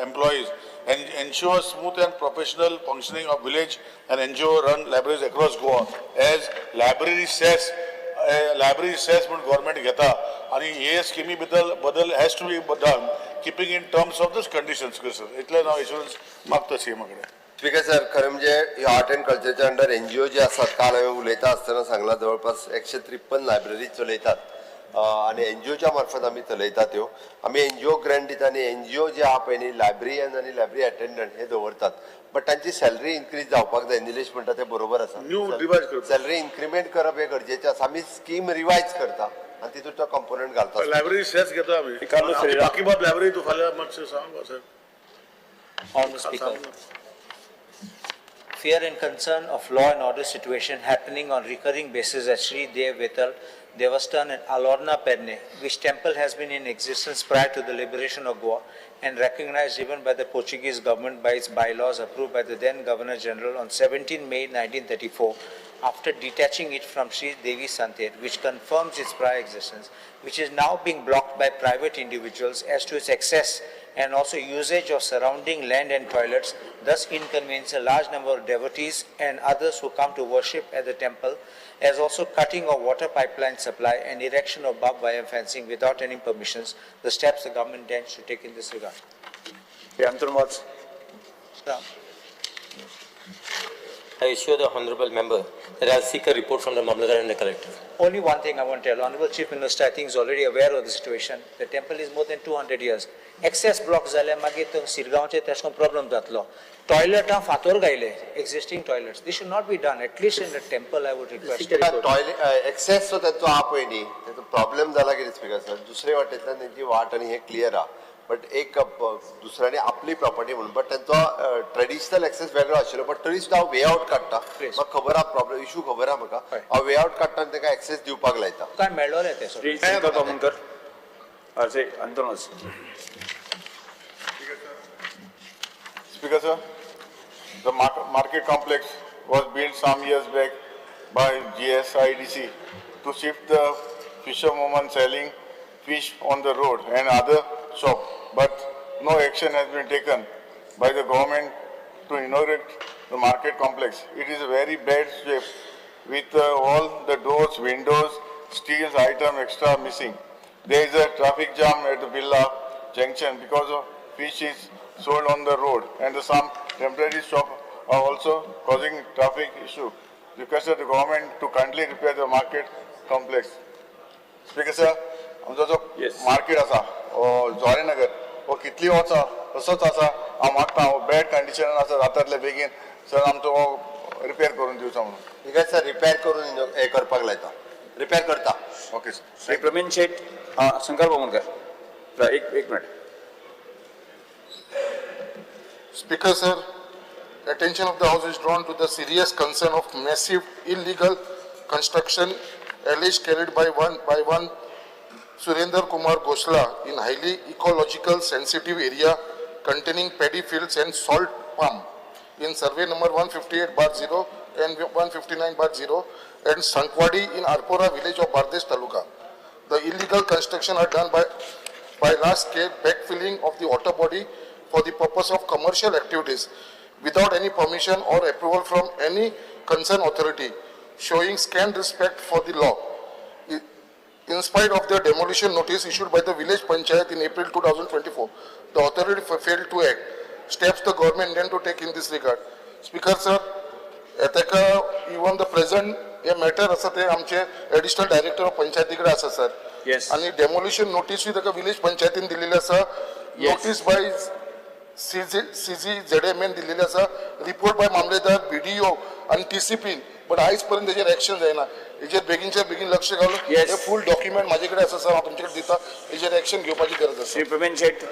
employees and ensure smooth and professional functioning of village and NGO run libraries across Goa as library cess म्हूण government घेता आनी हे स्किमी बद्दल बदल has to be done keeping in terms of this conditions. Sir इतलें हांव assurance मागता सीएमा कडेन. स्पीकर सर, खरें म्हणजे आर्ट अँड कल्चरच्या अंडर एनजीओ जे आसात, काल हांवें उलयता आसतना सांगलां, जवळपास 153 लायब्ररी चलयतात आनी एनजीओच्या मार्फत आमी चलयतात त्यो. आमी एनजीओ ग्रँट दिता आनी एनजीओ जे आहा पळय न्ही, लायब्ररीयन आनी लायब्ररी अटेंडंट हे दवरतात, बट तांची सॅलरी इन्क्रीज जावपाक जाय. निलेश म्हणटा तें बरोबर आसा, सॅलरी इन्क्रिमेंट करप हें गरजेचें आसा. आमी स्कीम रिवायज करता आनी तितून तो कंपोनंट घालता. लायब्ररी सेस घेता आमी. बाकीबाब लायब्ररी तूं फाल्यां मातशें सांग साहेब. Fear and concern of law and order situation happening on recurring basis at Sri Dev Vetal Devasthan and Alorna Perne, which temple has been in existence prior to the liberation of Goa and recognized even by the Portuguese government by its bylaws approved by the then Governor General on 17 May 1934, after detaching it from Sri Devi Santer, which confirms its prior existence, which is now being blocked by private individuals as to its access and also usage of surrounding land and toilets, thus inconvenience a large number of devotees and others who come to worship at the temple, as also cutting of water pipeline supply and erection of barbed wire fencing without any permissions, the steps the government intends to take in this regard. I assure the Honorable Member that I will seek a report from the Mamlatdar and the Collector. Only one thing I want to tell. Honorable Chief Minister, I think, is already aware of the situation. The temple is more than 200 years. Excess blocks जाले मागीर सिरगांवचे तेश problem जातलो. टॉयलेटां फातोर गायले, existing toilets. This should not be done. At least in the temple, I would request. Toilet access जो तांचो आहा पळय न्ही, ताचो प्रॉब्लेम जाला कितें स्पीकर सर, दुसरे वाटेंतल्यान तेंची वाट आनी हें क्लियर आहा, बट एक दुसऱ्यांनी आपली प्रॉपर्टी म्हणून, बट तांचो ट्रेडिशनल एक्सेस वेगळो आशिल्लो, बट तरी सुद्दां हांव वे आवट काडटा. म्हाका खबर आहा, प्रॉब्लेम इशू खबर आहा म्हाका, हांव वे आवट काडटा आनी तांकां एक्सेस दिवपाक लायता. काय मेळ्ळोलें तें Speaker sir, the market complex was built some years back by GSIDC to shift the fisherwomen selling fish on the road and other shop, but no action has been taken by the government to inaugurate the market complex. It is a very bad shape with all the doors, windows, steel item extra missing. There is a traffic jam at the Villa junction because of fish is sold on the road, and some temporary shops are also causing traffic issue. Requested the government to kindly repair the market complex. Speaker sir, आमचो जो market आसा जुवारीनगर हो कितली वर्सां तसोच आसा. हांव मागता हो बॅड कंडिशनान आसा, जाता बेगीन सर आमचो हो रिपेर करून दिवचो म्हणून. स्पीकर सर, रिपेर करून हें करपाक लायता, रिपेर करता. Okay sir. श्री प्रवीण शेट, शंकर बामणकर, एक minute. Speaker sir, attention of the House is drawn to the serious concern of massive illegal construction alleged carried by one Surendra Kumar Gosla in highly ecological sensitive area containing paddy fields and salt palm in survey number 158/0 and 159/0 and Sankwadi in Arpora village of Bardes Taluka. The illegal construction are done by large scale backfilling of the water body for the purpose of commercial activities without any permission or approval from any concerned authority, showing scant respect for the law. In spite of the demolition notice issued by the village panchayat in April 2024, the authority failed to act. Steps the government intend to take in this regard. Speaker sir, ताका even the present hey matter आसा ते आमचे additional director of पंचायती कडेन आसा sir. आनी demolition नोटीसूय ताका village पंचायतीन दिल्लेली आसा. नोटीस बाय CCZMN दिल्लेली आसा, रिपोर्ट बाय मामलेदार, BDO आनी TCP, but आयज पर्यंत तेजेर एक्शन जायना. हेजेर बेगीनच्या बेगीन लक्ष घालून हे फूल डॉक्युमेंट म्हाजे कडेन आसा सर, हांव तुमचे कडेन दिता. हेजेर एक्शन घेवपाची गरज आसा. श्री प्रवीण शेट.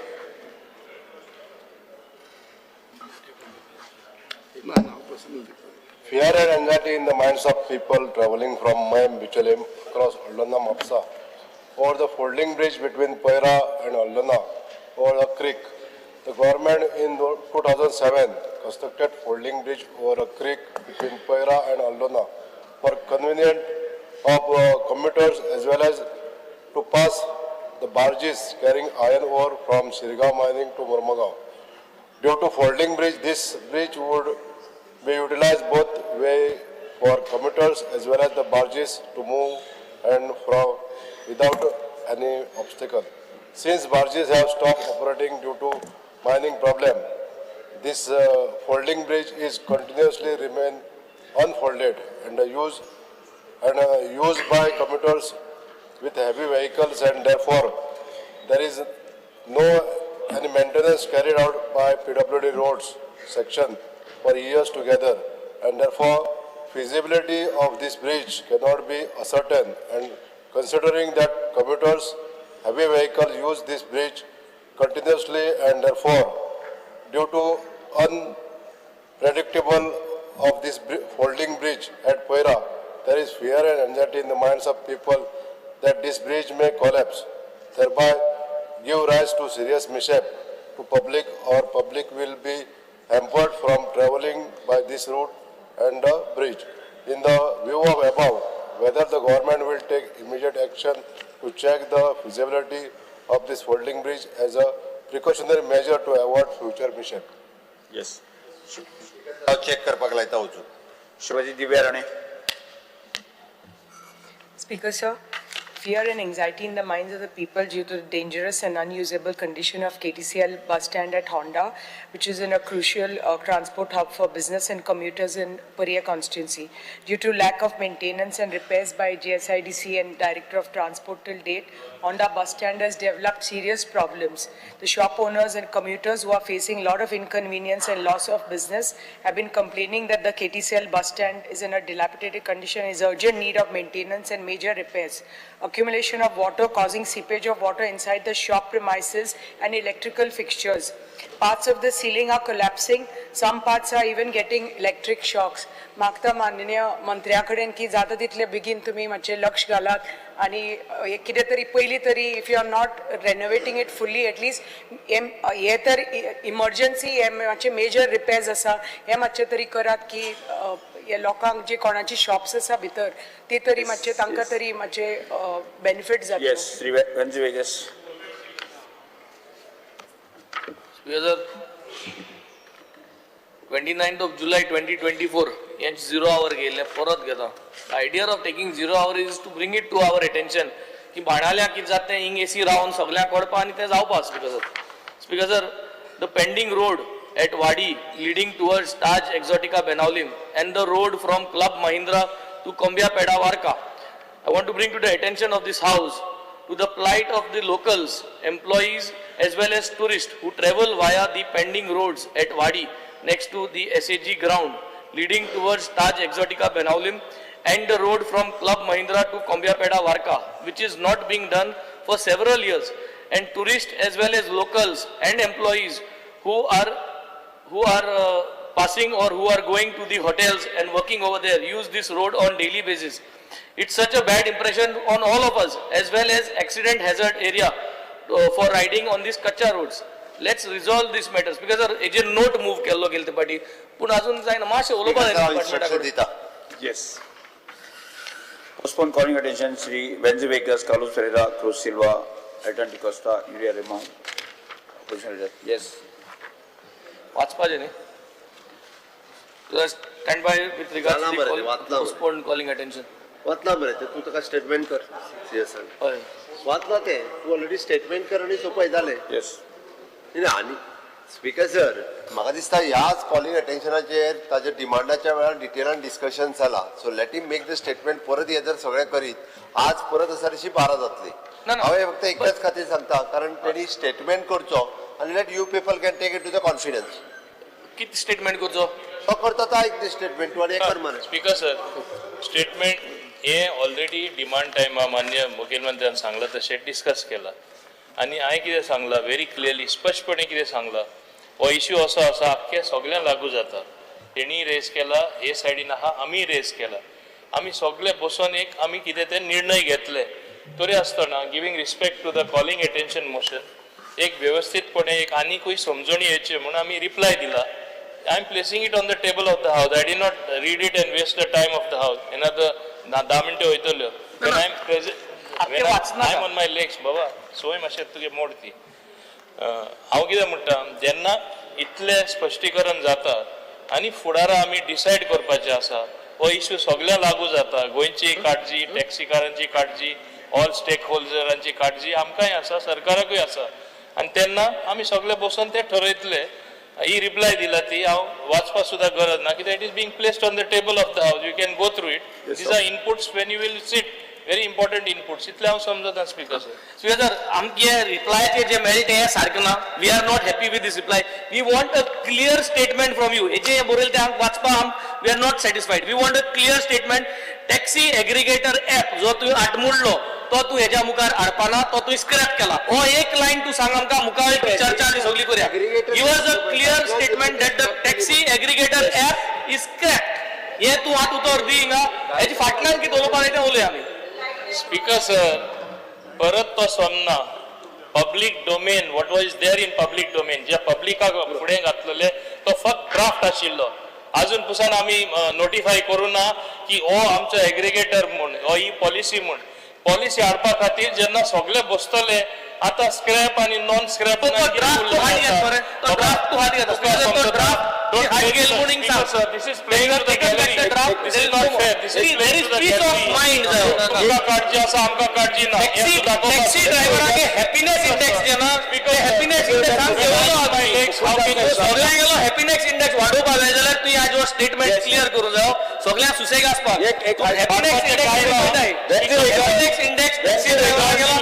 Fear and anxiety in the minds of people traveling from Mayem Bicholim across Aldona Mapsa over the folding bridge between Poira and Aldona over the creek. The government in 2007 constructed folding bridge over a creek between Poira and Aldona for convenience of commuters as well as to pass the barges carrying iron ore from Shirgaon mining to Mormugao. Due to folding bridge, this bridge would be utilized both way for commuters as well as the barges to move and from without any obstacle. Since barges have stopped operating due to mining problem, this folding bridge is continuously remain unfolded and used by commuters with heavy vehicles, and therefore there is no any maintenance carried out by PWD roads section for years together, and therefore feasibility of this bridge cannot be ascertained, and considering that commuters, heavy vehicles use this bridge continuously, and therefore due to unpredictable of this folding bridge at Poira, there is fear and anxiety in the minds of people that this bridge may collapse, thereby give rise to serious mishap to public, or public will be hampered from traveling by this route and the bridge. In the view of above, whether the government will take immediate action to check the feasibility of this folding bridge as a precautionary measure to avoid future mishap. Yes. Check करपाक लायता वचून. Shrimati Divya Rane. Speaker sir, fear and anxiety in the minds of the people due to the dangerous and unusable condition of KTCL bus stand at Honda, which is in a crucial transport hub for business and commuters in Paria constituency. Due to lack of maintenance and repairs by GSIDC and Director of Transport till date, Honda bus stand has developed serious problems. The shop owners and commuters who are facing a lot of inconvenience and loss of business have been complaining that the KTCL bus stand is in a dilapidated condition, is urgent need of maintenance and major repairs. Accumulation of water causing seepage of water inside the shop premises and electrical fixtures. Parts of the ceiling are collapsing. Some parts are even getting electric shocks. मागता माननीय मंत्र्या कडेन की जाता तितले बेगीन तुमी मातशें लक्ष घालात आनी कितें तरी पयलीं तरी if you are not renovating it fully at least हे तर इमर्जन्सी हे मातशे मेजर रिपेर्स आसा हे मातशे तरी करात की हे लोकांक जे कोणाची शॉप्स आसा भितर ते तरी मातशे तांकां तरी मातशे बेनिफीट जाता. Yes, Shri Venzy Viegas. Sir, 29th of July 2024 हेंच झिरो our घेयल्लें परत घेता. Idea of taking zero hour is to bring it to our attention की बाणाल्या कितें जाता तें हिंग एसी रावन सगळ्यांक कळपा आनी तें जावपा. Speaker sir, speaker sir, the pending road at Wadi leading towards Taj Exotica Benaulim and the road from Club Mahindra to Kombia Peda Varca. I want to bring to the attention of this house to the plight of the locals, employees as well as tourists who travel via the pending roads at Wadi next to the SAG ground leading towards Taj Exotica Benaulim and the road from Club Mahindra to Kombia Peda Varca, which is not being done for several years, and tourists as well as locals and employees who are passing or who are going to the hotels and working over there use this road on daily basis. It's such a bad impression on all of us as well as accident hazard area for riding on these kacha roads. Let's resolve these matters because sir, agent note move kello गेल ते पाटी पूण अजून जायना मातशें उलोवपा दिता. Yes. Postpone calling attention Shri Venzy Viegas, Carlos Ferreira, Cruz Silva, Elton D'Costa, Nuria Alemao, Opposition Leader. Yes. वाचपाचें न्ही. Stand by with regards to postpone calling attention. वाचला मरे ते तूं ताका स्टेटमेंट कर सीएसान. हय वाचला ते तूं ऑलरेडी स्टेटमेंट कर आनी सोंपय जालें. येस. आनी स्पीकर सर म्हाका दिसता ह्याच कॉलिंग अटेन्शनाचेर ताच्या डिमांडाच्या वेळार डिटेलान डिस्कशन जाला. So let him make the statement. परत हे जर सगळें करीत आज परत आसा तशी 12 जातली. हांवें फक्त एकच खातीर सांगता कारण तेणी स्टेटमेंट करचो आनी let you people can take it to the confidence. कितें स्टेटमेंट करचो तो करता तो आयक ते स्टेटमेंट तूं आनी हें कर मरे. स्पीकर सर, स्टेटमेंट हे ऑलरेडी डिमांड टायमा मान्य मुखेलमंत्र्यान सांगलां तशें डिस्कस केलां आनी हांवें कितें सांगलां व्हेरी क्लियरली स्पश्टपणे कितें सांगलां, हो इश्यू असो आसा आख्खे सगळ्यांक लागू जाता. तेणी रेज केला हे सायडीन आहा, आमी रेज केला, आमी सगळे बसून एक आमी कितें ते निर्णय घेतले. तरी आसतना giving respect to the calling attention motion एक व्यवस्थितपणे एक आनीकूय समजणी येची म्हणून आमी रिप्लाय दिला. I am placing it on the table of the house. I did not read it and waste the time of the house. Another 10 मिनटं वयतल्यो. When I am present, when I am on my legs, Baba. संवय मातशें तुगे मोड ती. हांव कितें म्हणटा, जेन्ना इतलें स्पश्टीकरण जाता आनी फुडारा आमी डिसायड करपाचें आसा, हो इश्यू सगळ्या लागू जाता. गोंयची काळजी, टॅक्सीकारांची काळजी, ऑल स्टेक होल्डरांची काळजी आमकांय आसा, सरकाराकूय आसा. आनी तेन्ना आमी सगळे बसून ते ठरयतले. ही रिप्लाय दिला ती हांव वाचपाक सुद्दां गरज ना, कित्याक it is being placed on the table of the house. You can go through it. These are inputs when you will sit, very important inputs. इतलें हांव समजता स्पीकर सर. स्पीकर सर, आमचे रिप्लायचे जे मेळटे हे सारकें ना. We are not happy with this reply. We want a clear statement from you. हेजे बरयलें तें आमकां वाचपाक आम we are not satisfied. We want a clear statement. Taxi aggregator app जो तुवें आटमुडलो तो तूं हेज्या मुखार हाडपाना, तो तुवें स्क्रॅप केला. हो एक लायन तूं सांग आमकां, मुखार चर्चा आमी सगळी करुया. Give us a clear statement that the taxi aggregator app is scrapped. हें तूं आतां उतर दी हिंगा, हेजे फाटल्यान कितें उलोवपा जाय तें उलया आमी. स्पीकर सर, परत तो सोमना. Public domain, what was there in public domain, जे पब्लिकाक फुडें घातलेले तो फक्त ड्राफ्ट आशिल्लो. अजून पुसान आमी नोटिफाय करूं ना की हो आमचो एग्रिगेटर म्हूण, हो ही पॉलिसी म्हूण. पॉलिसी हाडपा खातीर जेन्ना सगळे बसतले, आतां स्क्रॅप आनी नॉन स्क्रॅप. तो ड्राफ्ट तूं हाड घेत मरे, तो ड्राफ्ट तूं हाड घेत. तो ड्राफ्ट हाड घेत म्हूण हिंग सांग. This is playing to the gallery. This is not fair. This is there is peace of mind. तुमकां काळजी आसा, आमकां काळजी ना. टॅक्सी ड्रायव्हराचे हॅपीनेस इंडेक्स जे ना, हॅपीनेस इंडेक्स सगळ्यांक हॅपीनेस इंडेक्स वाडोवपा जाय जाल्यार तुवें आज हो स्टेटमेंट क्लियर करूंक जायो. सगळ्यांक सुसेग आसपाक हॅपीनेस इंडेक्स टॅक्सी ड्रायव्हराक गेलो.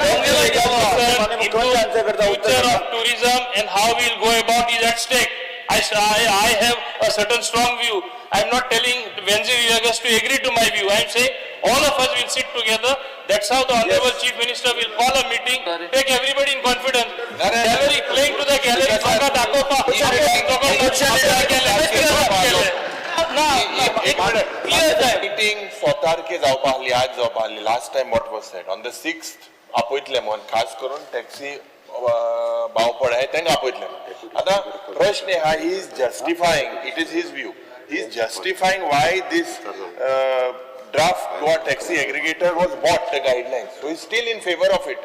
Future of tourism and how we will go about is at stake. I have a certain strong view. I am not telling Venzi Viegas to agree to my view. I am saying all of us will sit together. That's how the Honorable Chief Minister will call a meeting, take everybody in confidence. Gallery, playing to the gallery, म्हाका दाखोवपा. Meeting 100 तारखे जावपा आहली, आज जावपा आहली. Last time what was said on the 6th आपयतले म्हूण, खास करून टॅक्सी भाव पळय तांकां आपयतले. आतां प्रश्न आहा, he is justifying, it is his view, he is justifying why this draft Goa taxi aggregator was bought, the guidelines. So he's still in favor of it.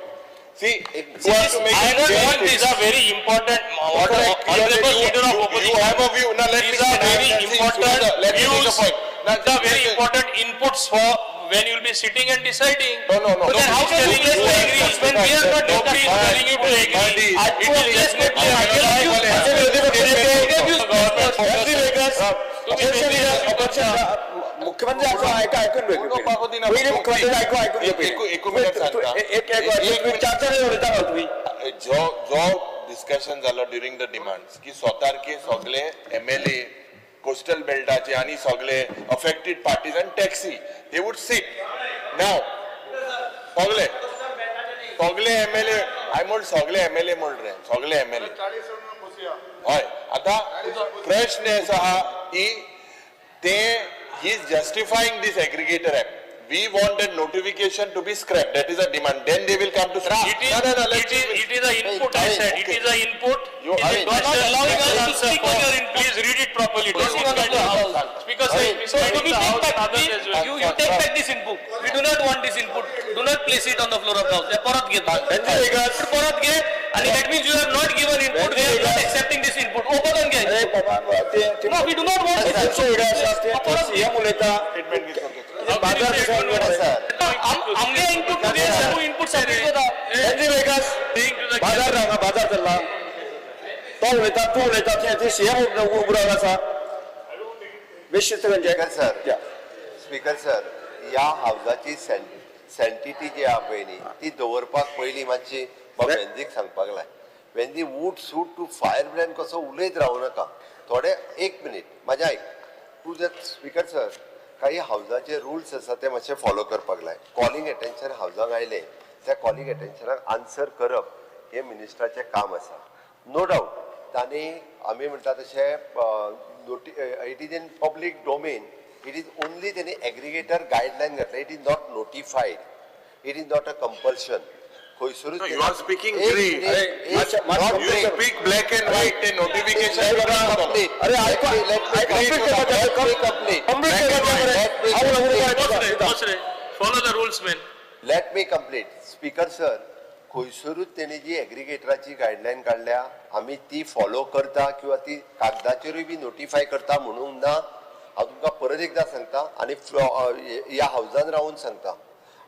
See, you have to make I it don't clear. want these are very important, honorable leader of opposition. You have a view. Now let me These are very see, important let me make a views. point. Now, These are very important inputs for when you will be sitting and deciding. No. But then how can you Nobody is place telling you the to when we are not Nobody is telling you to agree. It is just मुख्यमंत्री ऐका, ऐकून घे. पयलीं मुख्यमंत्री ऐकू, ऐकून घे. एक मिनिट सांगता. एक एक चार चार उलयता तुमी. जो जो डिस्कशन जालो ड्युरींग the demands की 100 तारखे सगळे एमएलए कोस्टल बेल्टाचे आणि सगळे अफेक्टेड पार्टीज आनी taxi, they would sit. Now सगळे सगळे एमएलए, I म्हण सगळे एमएलए म्हण रे, सगळे एमएलए. हय, आतां प्रश्न असो आहा की ते he is justifying this aggregator app. We want that notification to be scrapped. That is a demand. Then they will come to It is, No, no, no, let it is, it is a input, I said. It is a input. You- It is I- not allowing us to answer speak on your input. Please read it properly. Don't Speak on misguide the the house. Speaker sir, So misguiding we the take house back, and others as well. you take back this input. We do not want this input. Do not place it on the floor of the house. हे परत घे तू. परत घे आणि that means you have not given input. We are not accepting this input. ओ बदल घे. अरे बाबा, ते No, we do not want this input. परत सीएम उलयता, बाजार कसो. आमगे इनपुट तुगे, तूं इनपुट सबमिट करता. बाजार हांगा बाजार चल्ला, तो उलयता, तूं उलयता, ते सीएम उबो आसा best. Speaker sir, speaker sir, ह्या हावजाची सँक्टिटी जी आहा पळय न्ही, ती दवरपाक पयलीं मातशी बाबा वेंजीक सांगपाक लाय. वेंजी, वूट सूट तूं फायर ब्रँड कसो उलयत रावूं नाका थोडे. एक मिनीट म्हाजें आयक तूं. जर स्पीकर सर, काही हावजाचे रुल्स आसा ते मातशे फॉलो करपाक लाय. कॉलिंग एटेन्शन हावजाक आयलें, त्या कॉलिंग एटेन्शनाक आन्सर करप हें मिनिस्टराचें काम आसा. नो डावट तांणी आमी म्हणटा तशें noti it is in public domain. It is only तेणी एग्रिगेटर गायडलायन घातले. It is not notified, it is not a compulsion खंयसरूच. No, you are speaking grey. You speak black and white. The notification. अरे ऐकू, complete. Follow the rules, man. Let me complete. Speaker sir, खंयसरूच तेणी जी एग्रिगेटराची guideline काडल्या, आमी ती follow करता किंवा ती कागदाचेरूय बी नोटिफाय करता म्हणूंक ना. हांव तुमकां परत एकदां सांगता आनी ह्या हावजान रावून सांगता,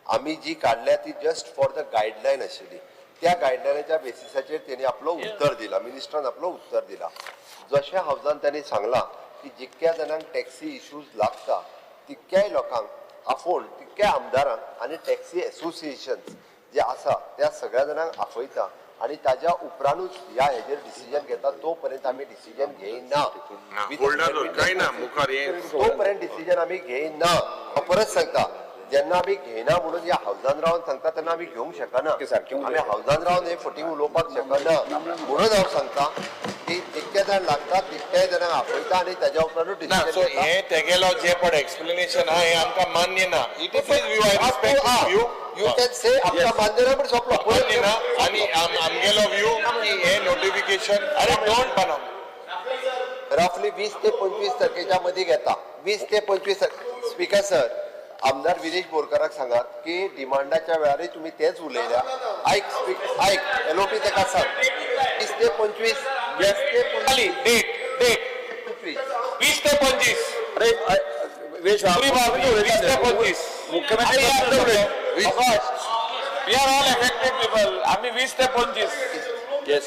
आमी जी काडल्या ती जस्ट फॉर the guideline आशिल्ली. त्या गायडलायनाच्या बेसिसाचेर तेणी आपलो उत्तर दिला, मिनिस्टरान आपलो उत्तर दिला. जशें हावजान तांणी सांगलां की जितक्या जाणांक टॅक्सी इश्यूज लागता तितक्याय लोकांक आफोवन, तितक्या आमदारांक आनी टॅक्सी एसोसिएशन्स जे आसा त्या सगळ्या जाणांक आफयता आनी ताज्या उपरांतूच ह्या हेजेर डिसिजन घेता. तो पर्यंत आमी डिसिजन घेयना. कांय ना मुखार हें तो पर्यंत डिसिजन आमी घेयना. हांव परत सांगता, जेन्ना आमी घेयना म्हणून ह्या हावजान रावन सांगता तेन्ना आमी घेवंक शकना. आमी हावजान रावन हे फटींग उलोवपाक शकना. म्हणून हांव सांगता की जितके जाण लागता तितक्याय जाणांक आपयता आनी ताज्या उपरांतूच ना. डिसिजन सो घेता. हे तेगेलो जे पण एक्सप्लेनेशन आहा हे आमकां मान्य ना. It is his view, I respect his view. You can say आमकां मान्य ना, पूण सोंपलो. मान्य ना आनी आमगेलो व्यू की हे नोटिफिकेशन अरे don't बनव. रफली 20 ते 25 तारखेच्या मदीं घेता. 20 ते 25. स्पीकर सर, आमदार विरेश बोरकाराक सांगात की डिमांडाच्या वेळारय तुमी तेच उलयल्या. आयक, आयक, एलओपी तेका सांग 20 ते 25, 20 ते 25 डेट डेट 25 20 ते 25. अरे 20 ते 25. मुख्यमंत्री. We are all affected people. आम्ही 20 ते 25. येस.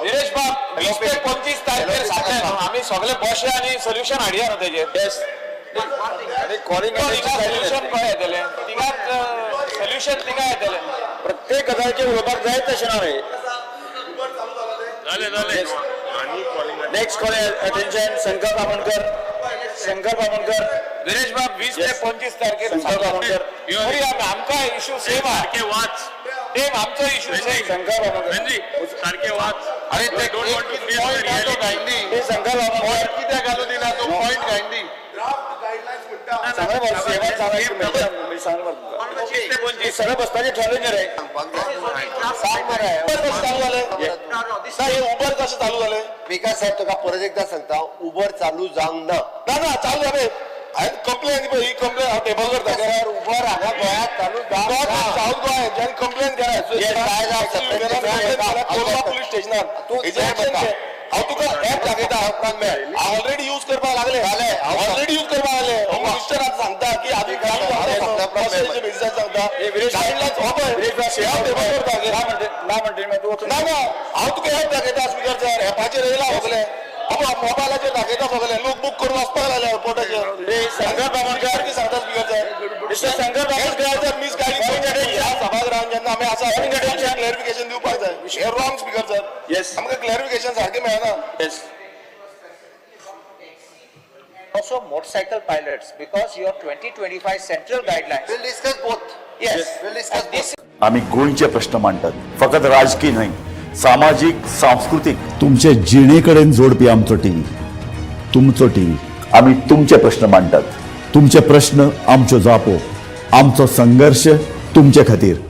विरेश बाब, 20 ते 25 तारखेर सांगले न्हू, आमी सगळे बशे आनी सोल्युशन हाडया न्हू तेजेर. येस. आनी कॉलिंग सोल्युशन खंय येतलें तिगात, सोल्युशन तिगा येतलें. प्रत्येक गजालीचेर उलोवपाक जायच अशें ना रे. जालें जालें. Next call attention, Shankar Bamonkar, Shankar Bamonkar. Viresh बाब, 20 ते 25 तारखेर. शंकर बामणकर. आमकां इश्यू सेम आहा. सारकें वाच. सेम आमचो इश्यू सेम. शंकर बामणकर. सारकें वाच. अरे ते don't want to face the reality. Shankar Bamonkar. कित्याक घालूं दिना तूं पॉयंट गांधी? सांगले मरे, सेवा सांगायची मी सांगले मरे तुमकां. सगळें बसपाचें ठरलें रे. सांग मरे. उबर कशें चालू जालें ना? हे उबर कशें चालू जालें? विकास साहेब, तुका परत एकदां सांगता, उबर चालू जावंक ना. ना ना, चालू जालें. हांवें कंप्लेन, ही कंप्लेन हांव टेबल करता. सर, उबर हांगा गोंयांत चालू जावंक ना. साऊथ गोवा हेंच्यांनी कंप्लेन केला कोलवा पुलीस स्टेशनार. हांव तुका एप दाखयता. हांव ऑलरेडी यूज करपाक लागले, ऑलरेडी यूज करपाक लागले. मिनिस्टर आतां सांगता की आदी चालू बेसिसार सांगता, गायडलायन्स हो पळय हांव टेबल करता. ना म्हणटे तूं. ना ना, हांव तुका एप दाखयता स्पिकर सर. एपाचेर येयला सगलें, मोबायलाचेर दाखयता सगलें. लोक बूक करून वचपाक लागले एअरपोर्टाचेर. शंकर बामणकर. कितें सांगता speaker sir? Mister Shankar Bamankar. Misguiding ह्या सभागृहान जेन्ना आमी आसा, क्लॅरिफिकेशन दिवपाक जाय. हे रॉंग स्पिकर सर. येस. आमकां क्लॅरिफिकेशन सारकें मेळना. येस. Also motorcycle pilots, because your 2025 central guidelines. We'll discuss both. Yes. We'll discuss And this both. आमी गोंयचे प्रश्न मांडटात, फकत राजकीय न्हय, सामाजीक, सांस्कृतीक, तुमचे जिणे कडेन जोडपी आमचो टीव्ही, तुमचो टीव्ही. आमी तुमचे प्रश्न मांडटात, तुमचे प्रश्न आमच्यो जापो, आमचो संघर्श तुमचे खातीर.